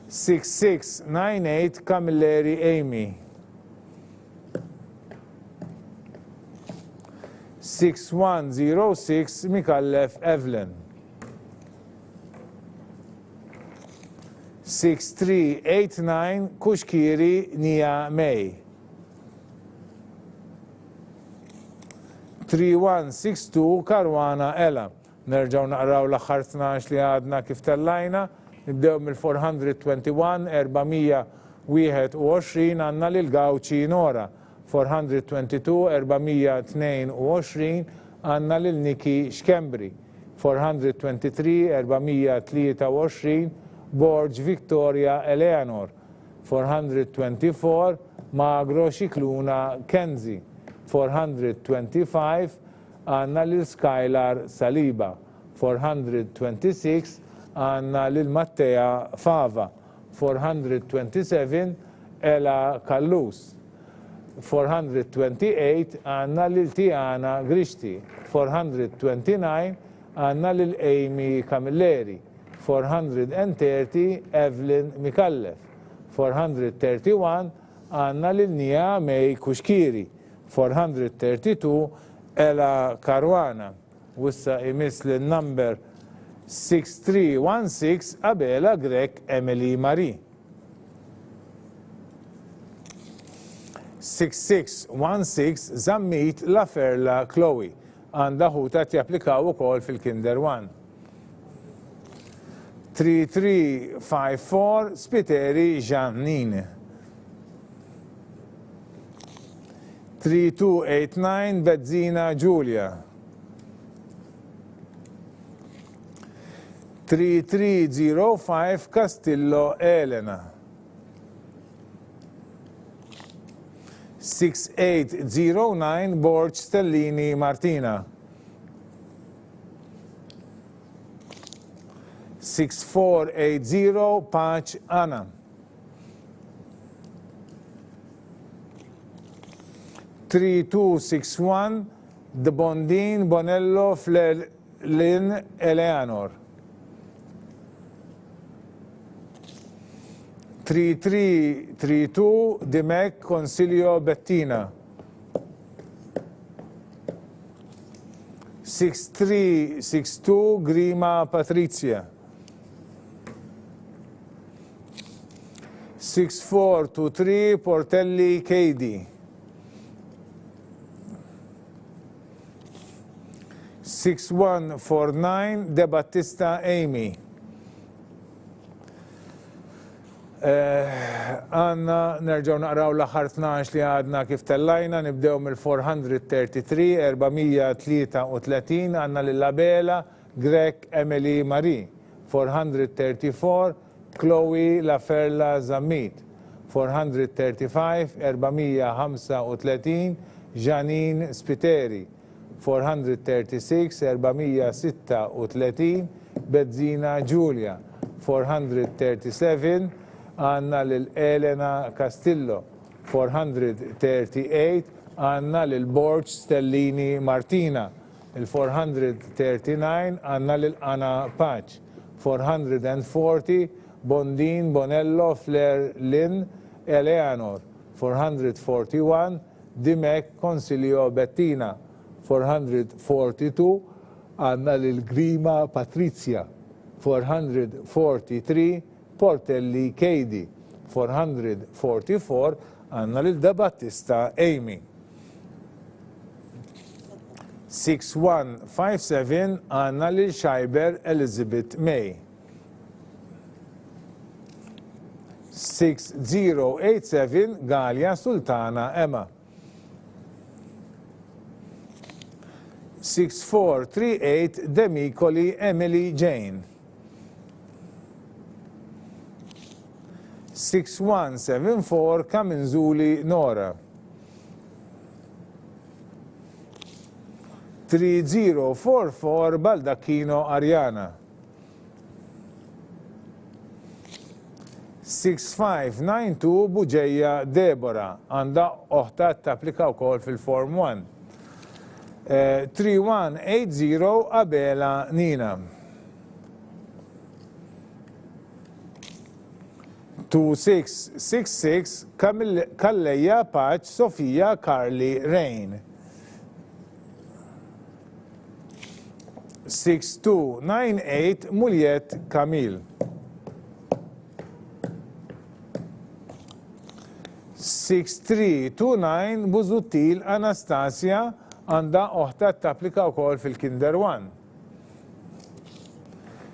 S1: 6698 Camilleri Amy. 6106 Micallef Evelyn. 6389 Cuschieri Nia May. 3162 Caruana Ella. Nerġgħu naqraw l-aħħar 12 li għadna kif tellajna. Nibdew mill-421, 421 għandna lil Gauci Nora. 422, 422 għandna lil Niki Schembri. 423, 423 Borg Victoria Eleanor. 424 Magro Scicluna Kenzie. 425 għandna lil Skylar Saliba, 426 għandna lil Mattea Fava, 427 Ela Callus, 428 għandna lil Tiana Grixti, 429 għandna lil Amy Camilleri, 430 Evelyn Micallef, 431 għandna lil Nia May Cuschieri, 432 Ela Caruana. U issa jmiss lil number 6316 Abela Grech Emily Marie. 6616 Zammit Laferla Chloe. Għandha ħutha qed japplikaw ukoll fil-Kinder 1. 3354 Spiteri Jeannine. 3289 Bezzina Giulia. 3305 Castillo Elena. 6809 Borg Stellini Martina. 6480 Pace Anna. 3261 De Bondin Bonello Fler Lynn Eleanor. 3332 Dimech Consilio Bettina. 6362 Grima Patrizia. 6423 Portelli Katie. 6149 De Battista Amy. Għandna nerġgħu naqraw l-aħħar 12 li għadna kif tellajna, nibdew mill-433, 433 għandna lil Abela, Grech, Emily, Marie. 434, Chloe Laferla Zammit. 435, 435, Janine Spiteri. 436, 436, Bezzina Giulia. 437, għandna lil Elena Castillo. 438, għandna lil Borg Stellini Martina. Il-439 għandna lil Anna Pace. 440, Bondin Bonello Flair Lynn Eleanor. 441, Dimech Consilio Bettina. 442, għandna lil Grima Patrizia. 443, Portelli Katie. 444, għandna lil De Battista Amy. 6157 għandna lil Scheiber Elizabeth May. 6087 Galea Sultana Emma. 6438 Demicoli Emily Jane. 6174 Kaminzuli Nora. 3044 Baldacchino Ariana. 6592 Buġeja Debora għandha oħta tapplika wkoll fil-Form 1. 3180 eh, Abela Nina. 2666 Calleja Paċ Sofia Carly Rain. 6298 Muljet Camille. 6329 Busuttil Anastasia għandha oħta tapplika wkoll fil-Kinder 1.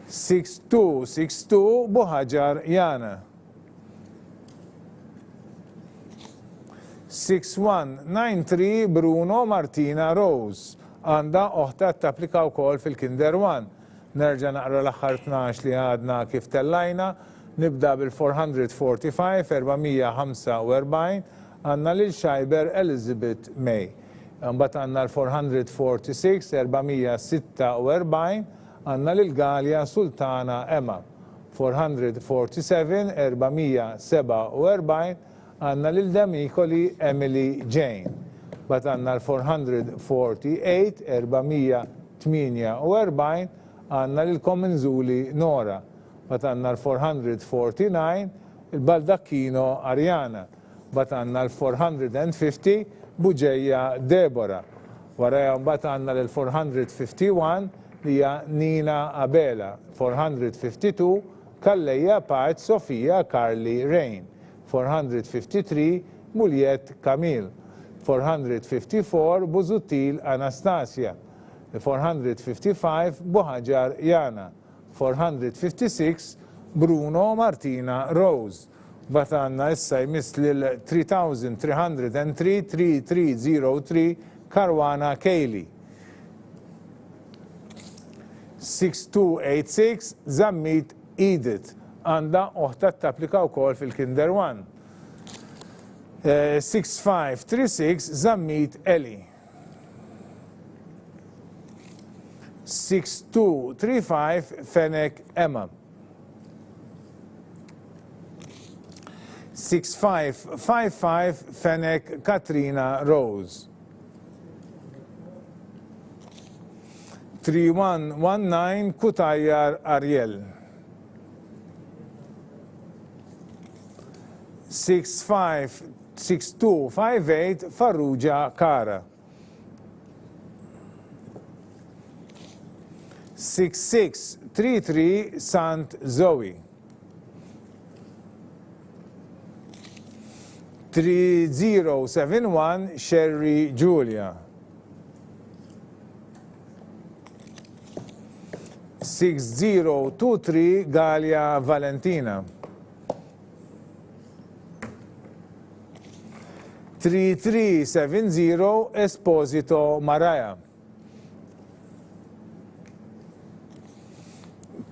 S1: 6262 Buħaġar Jana. 6193 Bruno Martina Rose għandha oħta tapplika wkoll fil-Kinder 1. Nerġa' naqra l-aħħar 12 li għadna kif tellajna. Nibda bil-445, 445, għandna lil Scheiber Elizabeth May. Imbagħad għandna l-446, 446, għandna lil Galea Sultana Emma. 447, 447, għandna lil Demicoli Emily Jane. Mbagħad għandna l-448, 448, għandna lil Comenzuli Nora. Mbagħad għandna l-449, il-Baldacchino Ariana. Mbagħad għandna l-450, Bugeja Deborah. Warajha mbagħad għandna lil-451 li hija Nina Abela, 452 Calleja Pace Sofia Carly Rain, 453 Muliet Camille, 454 Busuttil Anastasia, 455 Buhaġar Jana, 456 Bruno Martina Rose. Mbagħad għandna issa jmiss lil 3303 3303 Caruana Kayleigh. 6286 Zammit Edith għandha oħta tapplika wkoll fil-Kinder 1. 6536 Zammit Eli. 6235 Fenech Emma. 6555 Fenech Katrina Rose. 3119 Cutajar Ariel. 656258 Farrugia Cara. 6633 Sant Zoe. 3071 Sherry Julia. 6023 Galia Valentina. 3370 Esposito Maraja.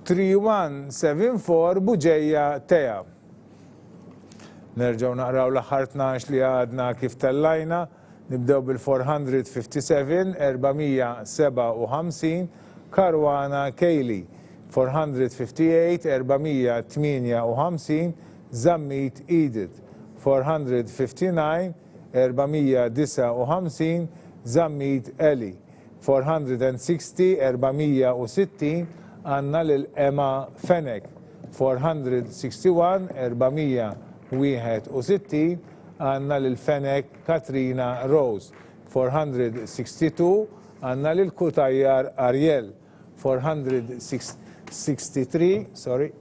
S1: 3174 Buġeja Tea. Nerġgħu naqraw l-aħħar 12 li għadna kif tellajna. Nibdew bil-457, 457, Caruana Kayleigh, 458, 458, Zammit Edith, 459, 459, Zammit Eli, 460, 460, għandna lil Emma Fenech, 461, 461, għandna lil Fenech Katrina Rose, 462, għandna lil Cutajar Ariel, 463, sorry,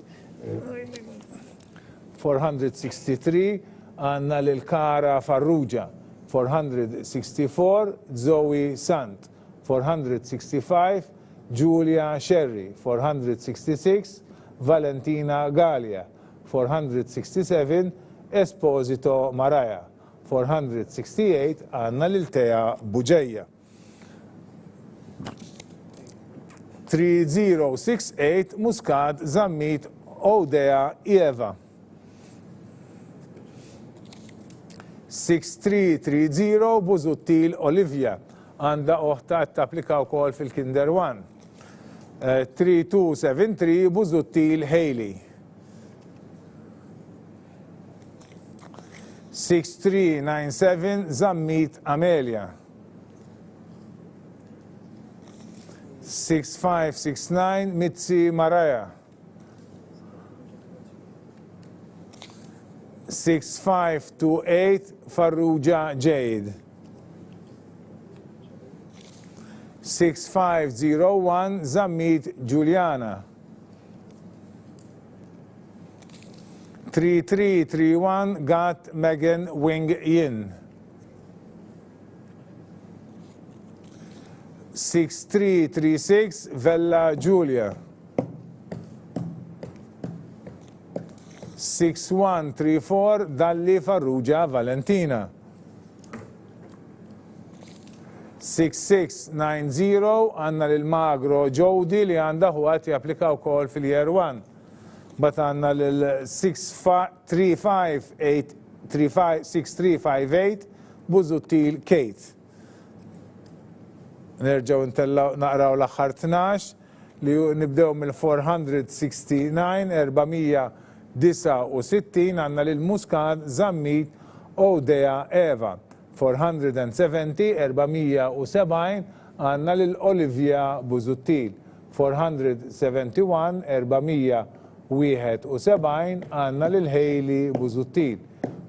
S1: 463, għandna lil Kara Farrugia, 464, Zoe Sant, 465, Julia Scerri, 466, Valentina Galea, 467, Esposito Maraja, 468, għandna lil Tea Bugeja. 3068 Muscat Zammit Oudea Ieva. 6330 Busuttil Olivia. Għandha oħtha qed tapplika wkoll fil-Kinder 1. 3273 Busuttil Hailey. 6397 Zammit Amelia. 6569 Mizzi Maraja. 6528 Farrugia Jade. 6501 Zammit Juliana. 3331 Gat Megan Wing Yin. 6336 Vella Julia. 6134 Dalli Farrugia Valentina. 6690 għandna lil Magro Jody li għandha ħuha qed japplika wkoll fil-year 1. Mbagħad għandna lil 6358 Busuttil Kate. Nerġgħu ntellgħu naqraw l-aħħar 12 li nibdew mill-469 469 għandna lil Muscat Zammit Odea Eva. 470, 470, għandna lil Olivia Busuttil. 471, 471, għandna lil Hailey Busuttil.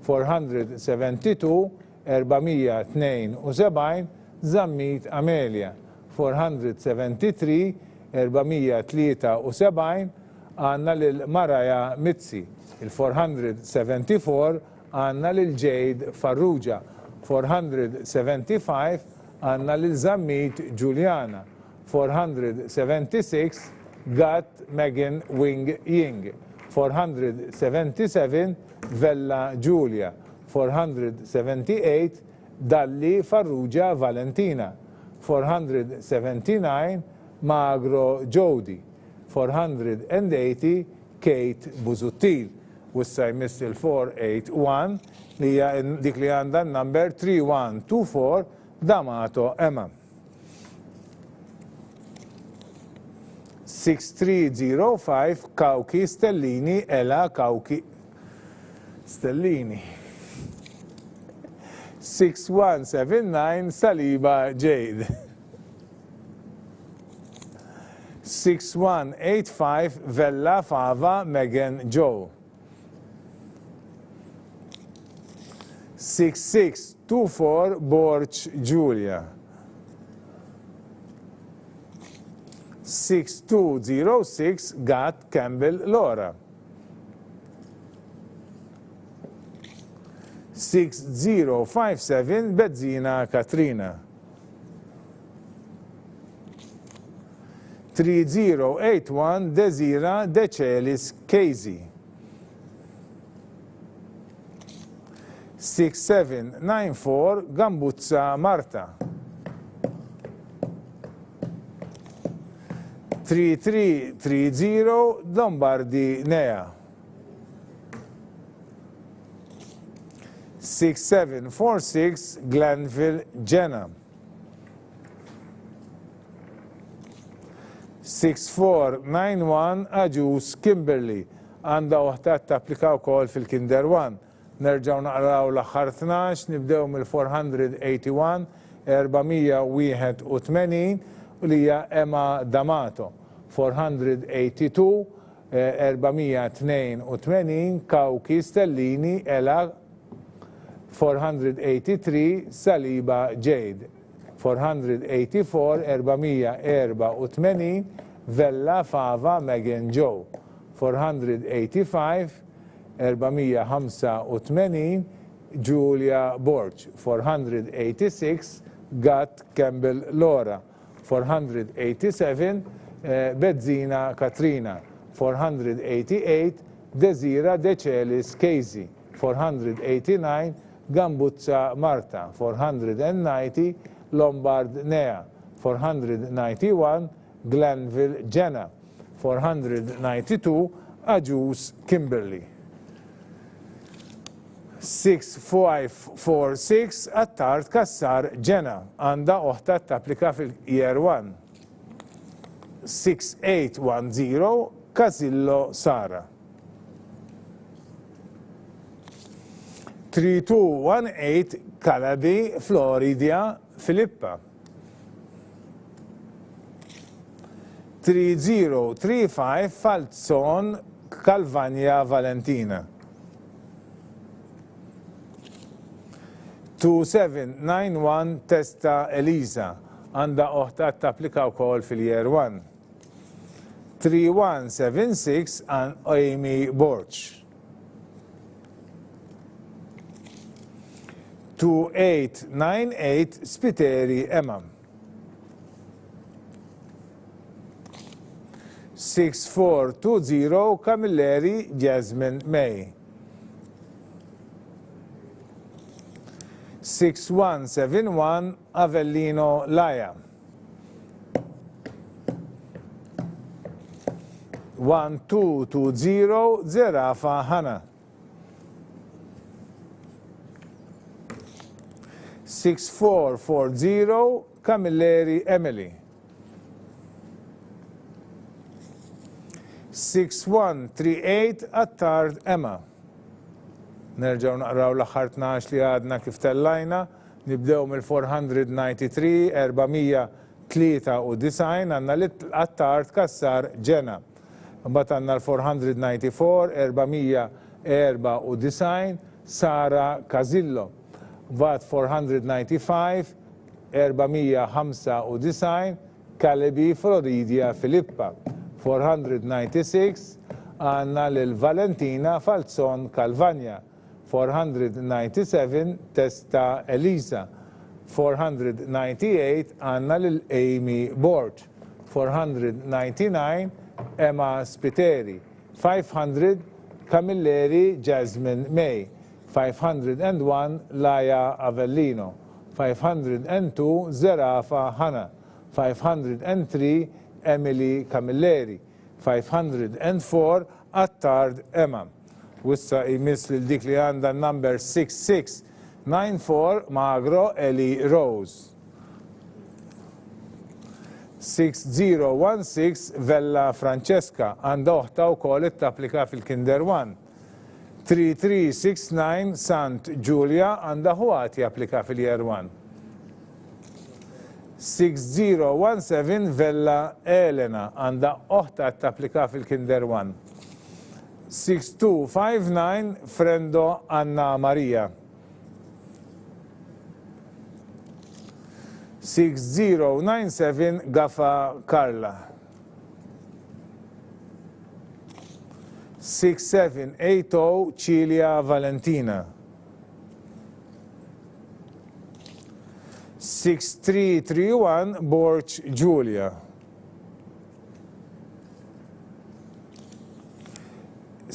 S1: 472, 472, Zammit Amelia. 473, 473, għandna lil Mariah Mizzi. Il-474, Għandna lil Jade Farrugia, 475, għandna lil Zammit Juliana, 476, Gatt Megan Wing Ying, 477, Vella Julia, 478, Dalli Farrugia Valentina, 479, Magro Jody, 480, Kate Busuttil. U issa jmiss il-481 li hija dik li għandha n-number 3124 D'Amato Emma. 6305 Cauchi Stellini Ela Cauchi Stellini. 6179 Saliba Jade. 6185 Vella Fava Megan Joe. 6624 Borg Julia. 6206 Gatt Campbell Laura. 6057 Bezzina Katrina. 3081 Desira Decelis Casey. 6794 Gambuzza Marta. 3330 Lombardi Nea. 6746 Glanville Jenna. 6491 Agius Kimberly għandha oħtha tapplika wkoll fil-Kinder 1. Nerġgħu naqraw l-aħħar 12, nibdew mill-481, 481 u li hija Emma D'Amato. 482, 482 Cauchi Stellini Ela 483 Saliba Jade 484 484 Vella Fava Megan Joe 485 485 Julia Borg 486 Gatt Campbell Laura 487 Bezzina Katrina 488 Desira Decelis Casey 489 Gambuzza Marta 490 Lombard Nea 491 Glanville Jenna 492 Agius Kimberly. 6546 Attard Cassar Ġena għandha oħtha tapplika fil-Year 1. 6810 Casillo Sara. 3218 Calabi Floridia Filippa. 3035 Falzon Calvagna Valentina. 2791 Testa Elisa għandha oħtha tapplika wkoll fil-Year 1. 3176 Amy Borg. 2898 Spiteri Emma. 6420 Camilleri Jasmine May. 6171 Avellino Laja. 1220 Zerafa Hanna. 6440 Camilleri Emily. 6138 Attard Emma. Nerġgħu naqraw l-aħħar 12 li għadna kif tellajna. Nibdew mill-493, 493 għandna l-Attard Cassar Ġena. Imbagħad għandna l-494, 494 Sara Casillo. Mbagħad 495, 495 Calibi Floridia Filippa. 496 għandna lil Valentina Falzon Calvagna. 497 Testa Elisa. 498 għandna lil Amy Borg. 499 Emma Spiteri. 500 Camilleri Jasmine May. 501 Laia Avellino. 502 Zerafa Hanna. 503 Emily Camilleri. 504 Attard Emma. U issa jmiss lil dik li għandha n-number 6694 Magro Eli Rose. 6016 Vella Francesca għandha oħtha wkoll tapplika fil-Kinder 1. 3369 Sant Giulia għandha ħuha japplika fil-Year 1. 6017 Vella Elena għandha oħtha tapplika fil-Kinder 1. 6259 Frendo Anna Maria. 6097 Gafa Carla. 6780 Cilia Valentina. 6331 Borg Giulia.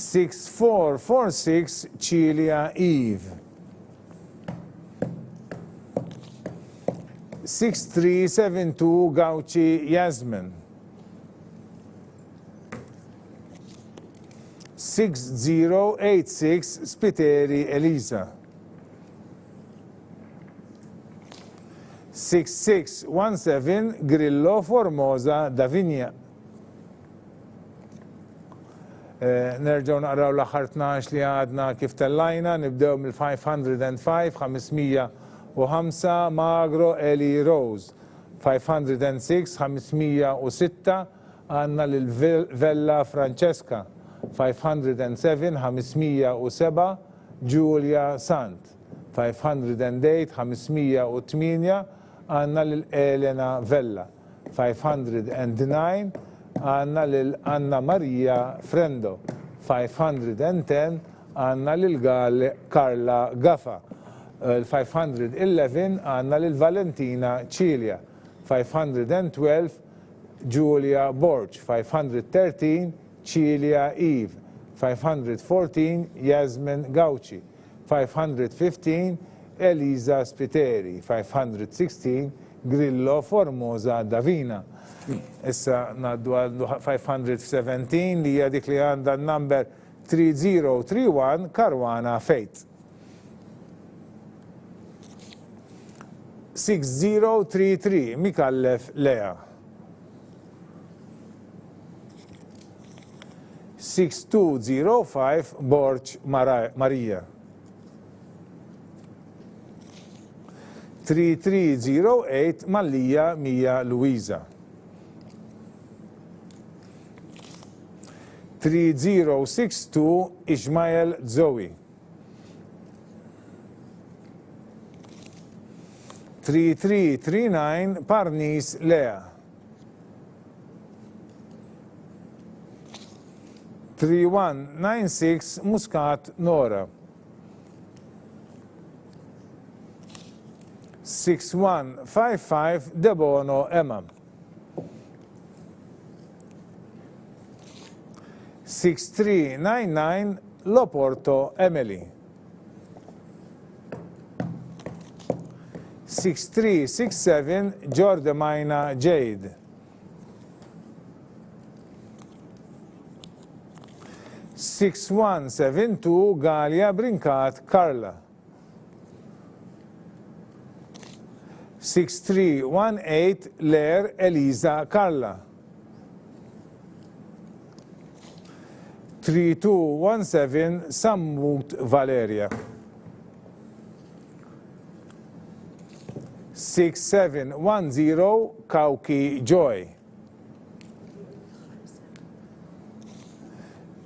S1: 6446 Cilia Eve. 6372 Gauci Yasmin. 6086 Spiteri Elisa. 6617 Grillo Formosa Davinia. Nerġgħu naqraw l-aħħar 12 li għadna kif tellajna, nibdew mill-505, 505 Magro Eli Rose. 506, 506 għandna lil Vella Francesca. 507, 507 Giulia Sant. 508, 508 għandna lil Elena Vella. 509 għandna lil Anna Maria Frendo. 510 għandna lil Carla Gafa. Il-511 għandna lil Valentina Cilia. 512 Giulia Borg. 513 Cilia Eve. 514 Yasmin Gauci. 515 Elisa Spiteri. 516 Grillo Formosa Davina. Issa ngħaddu għal 517 li hija dik li għandha n-number 3031 Caruana Faith. 6033 Micallef Lea. 6205 Borg Maria. 3308 Mallia Mia Luisa. 3062 Ishmael Zoe. 3339 Parnis Lea. 3196 Muscat Nora. 6155 Debono Emma. 6399 Loporto Emily. 6367 Giordemaina Jade. 6172 Galea Brincat Carla. 6318 Ler Elisa Carla. 3217 Sammut Valeria. 6710 Cauchi Joy.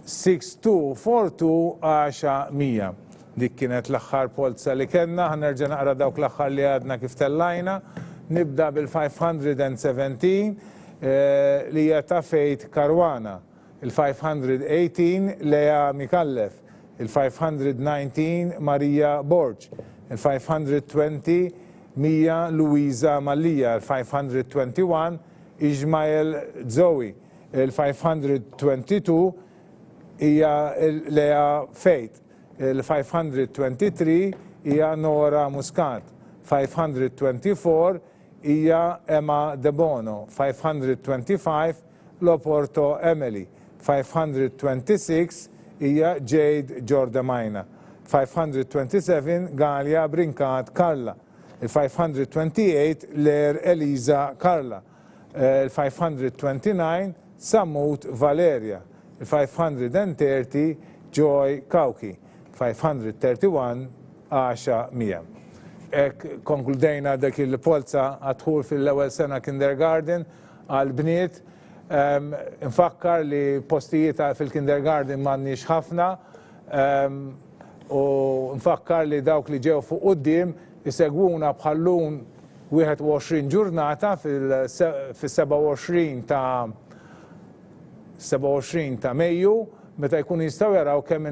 S1: 6242 Għaxa Mija. Dik kienet l-aħħar polza li kellna, ħa nerġa' naqra dawk l-aħħar li għadna kif tellajna. Nibda bil-517 li hija ta' Faith Caruana, il-518 Lea Micallef, il-519 Maria Borg, il-520 Mia Louisa Mallia, il-521 Ishmael Zoe, il-522 hija Lea Faith, il-523 hija Nora Muscat, 524 hija Emma Debono, 525 Loporto Emily, 526 hija Jade Giordemaina, 527 Galea Brincat Carla, il-528 Ler Elisa Carla, il-529 Sammut Valeria, il-530 Joy Cauchi, 531 Asha Mia. Hekk konkludejna dik il-polza għad-dħul fil-ewwel sena kindergarten għall-bniet. Infakkar li postijiet fil-kindergarten m'għandniex ħafna u nfakkar li dawk li ġew fuq quddiem isegwuna bħal-lum 21 ġurnata fis-27 ta' 27 ta' Mejju meta jkunu jistgħu jaraw kemm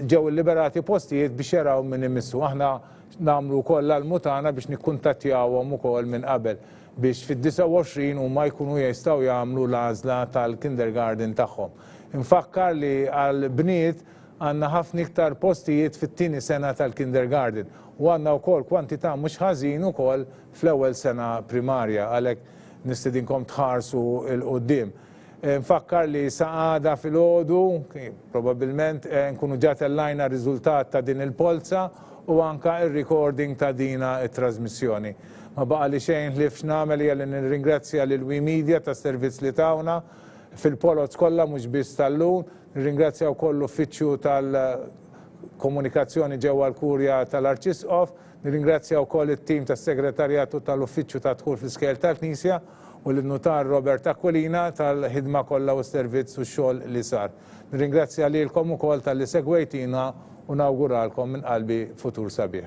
S1: ġew illiberati postijiet biex jaraw min imissu. Aħna nagħmlu wkoll l-almu tagħna biex nikkuntattjawhom ukoll minn qabel biex fid-29 huma jkunu jistgħu jagħmlu l-għażla tal-kindergarten tagħhom. Infakkar li għall-bniet għandna ħafna iktar postijiet fit-tieni sena tal-kindergarten u għandna wkoll kwantità mhux ħażin ukoll fl-ewwel sena primarja għalhekk nistedinkom tħarsu 'l quddiem. Nfakkar li sa għada filgħodu, probabbilment, nkunu ġa tellajna r-riżultat ta' din il-polza u anka r-recording ta' dina t-trażmissjoni. Ma baqali xejn ħlief x'nagħmel hija li nirringrazzja lil We Media tas-servizz li tawna fil-poloz kollha mhux biss tal-lum. Nirringrazzja wkoll l-Uffiċċju tal-Komunikazzjoni ġewwa l-Kurja tal-Arċisqof. Nirringrazzja wkoll it-tim tas-Segretarjat u tal-Uffiċċju tad-Dħul fl-Iskejjel tal-Knisja u lin-Nutar Robert Aquilina tal-ħidma kollha u s-servizz u x-xogħol li sar. Nirringrazzja lilkom ukoll talli segwejtina u nawguralkom minn qalbi futur sabiħ.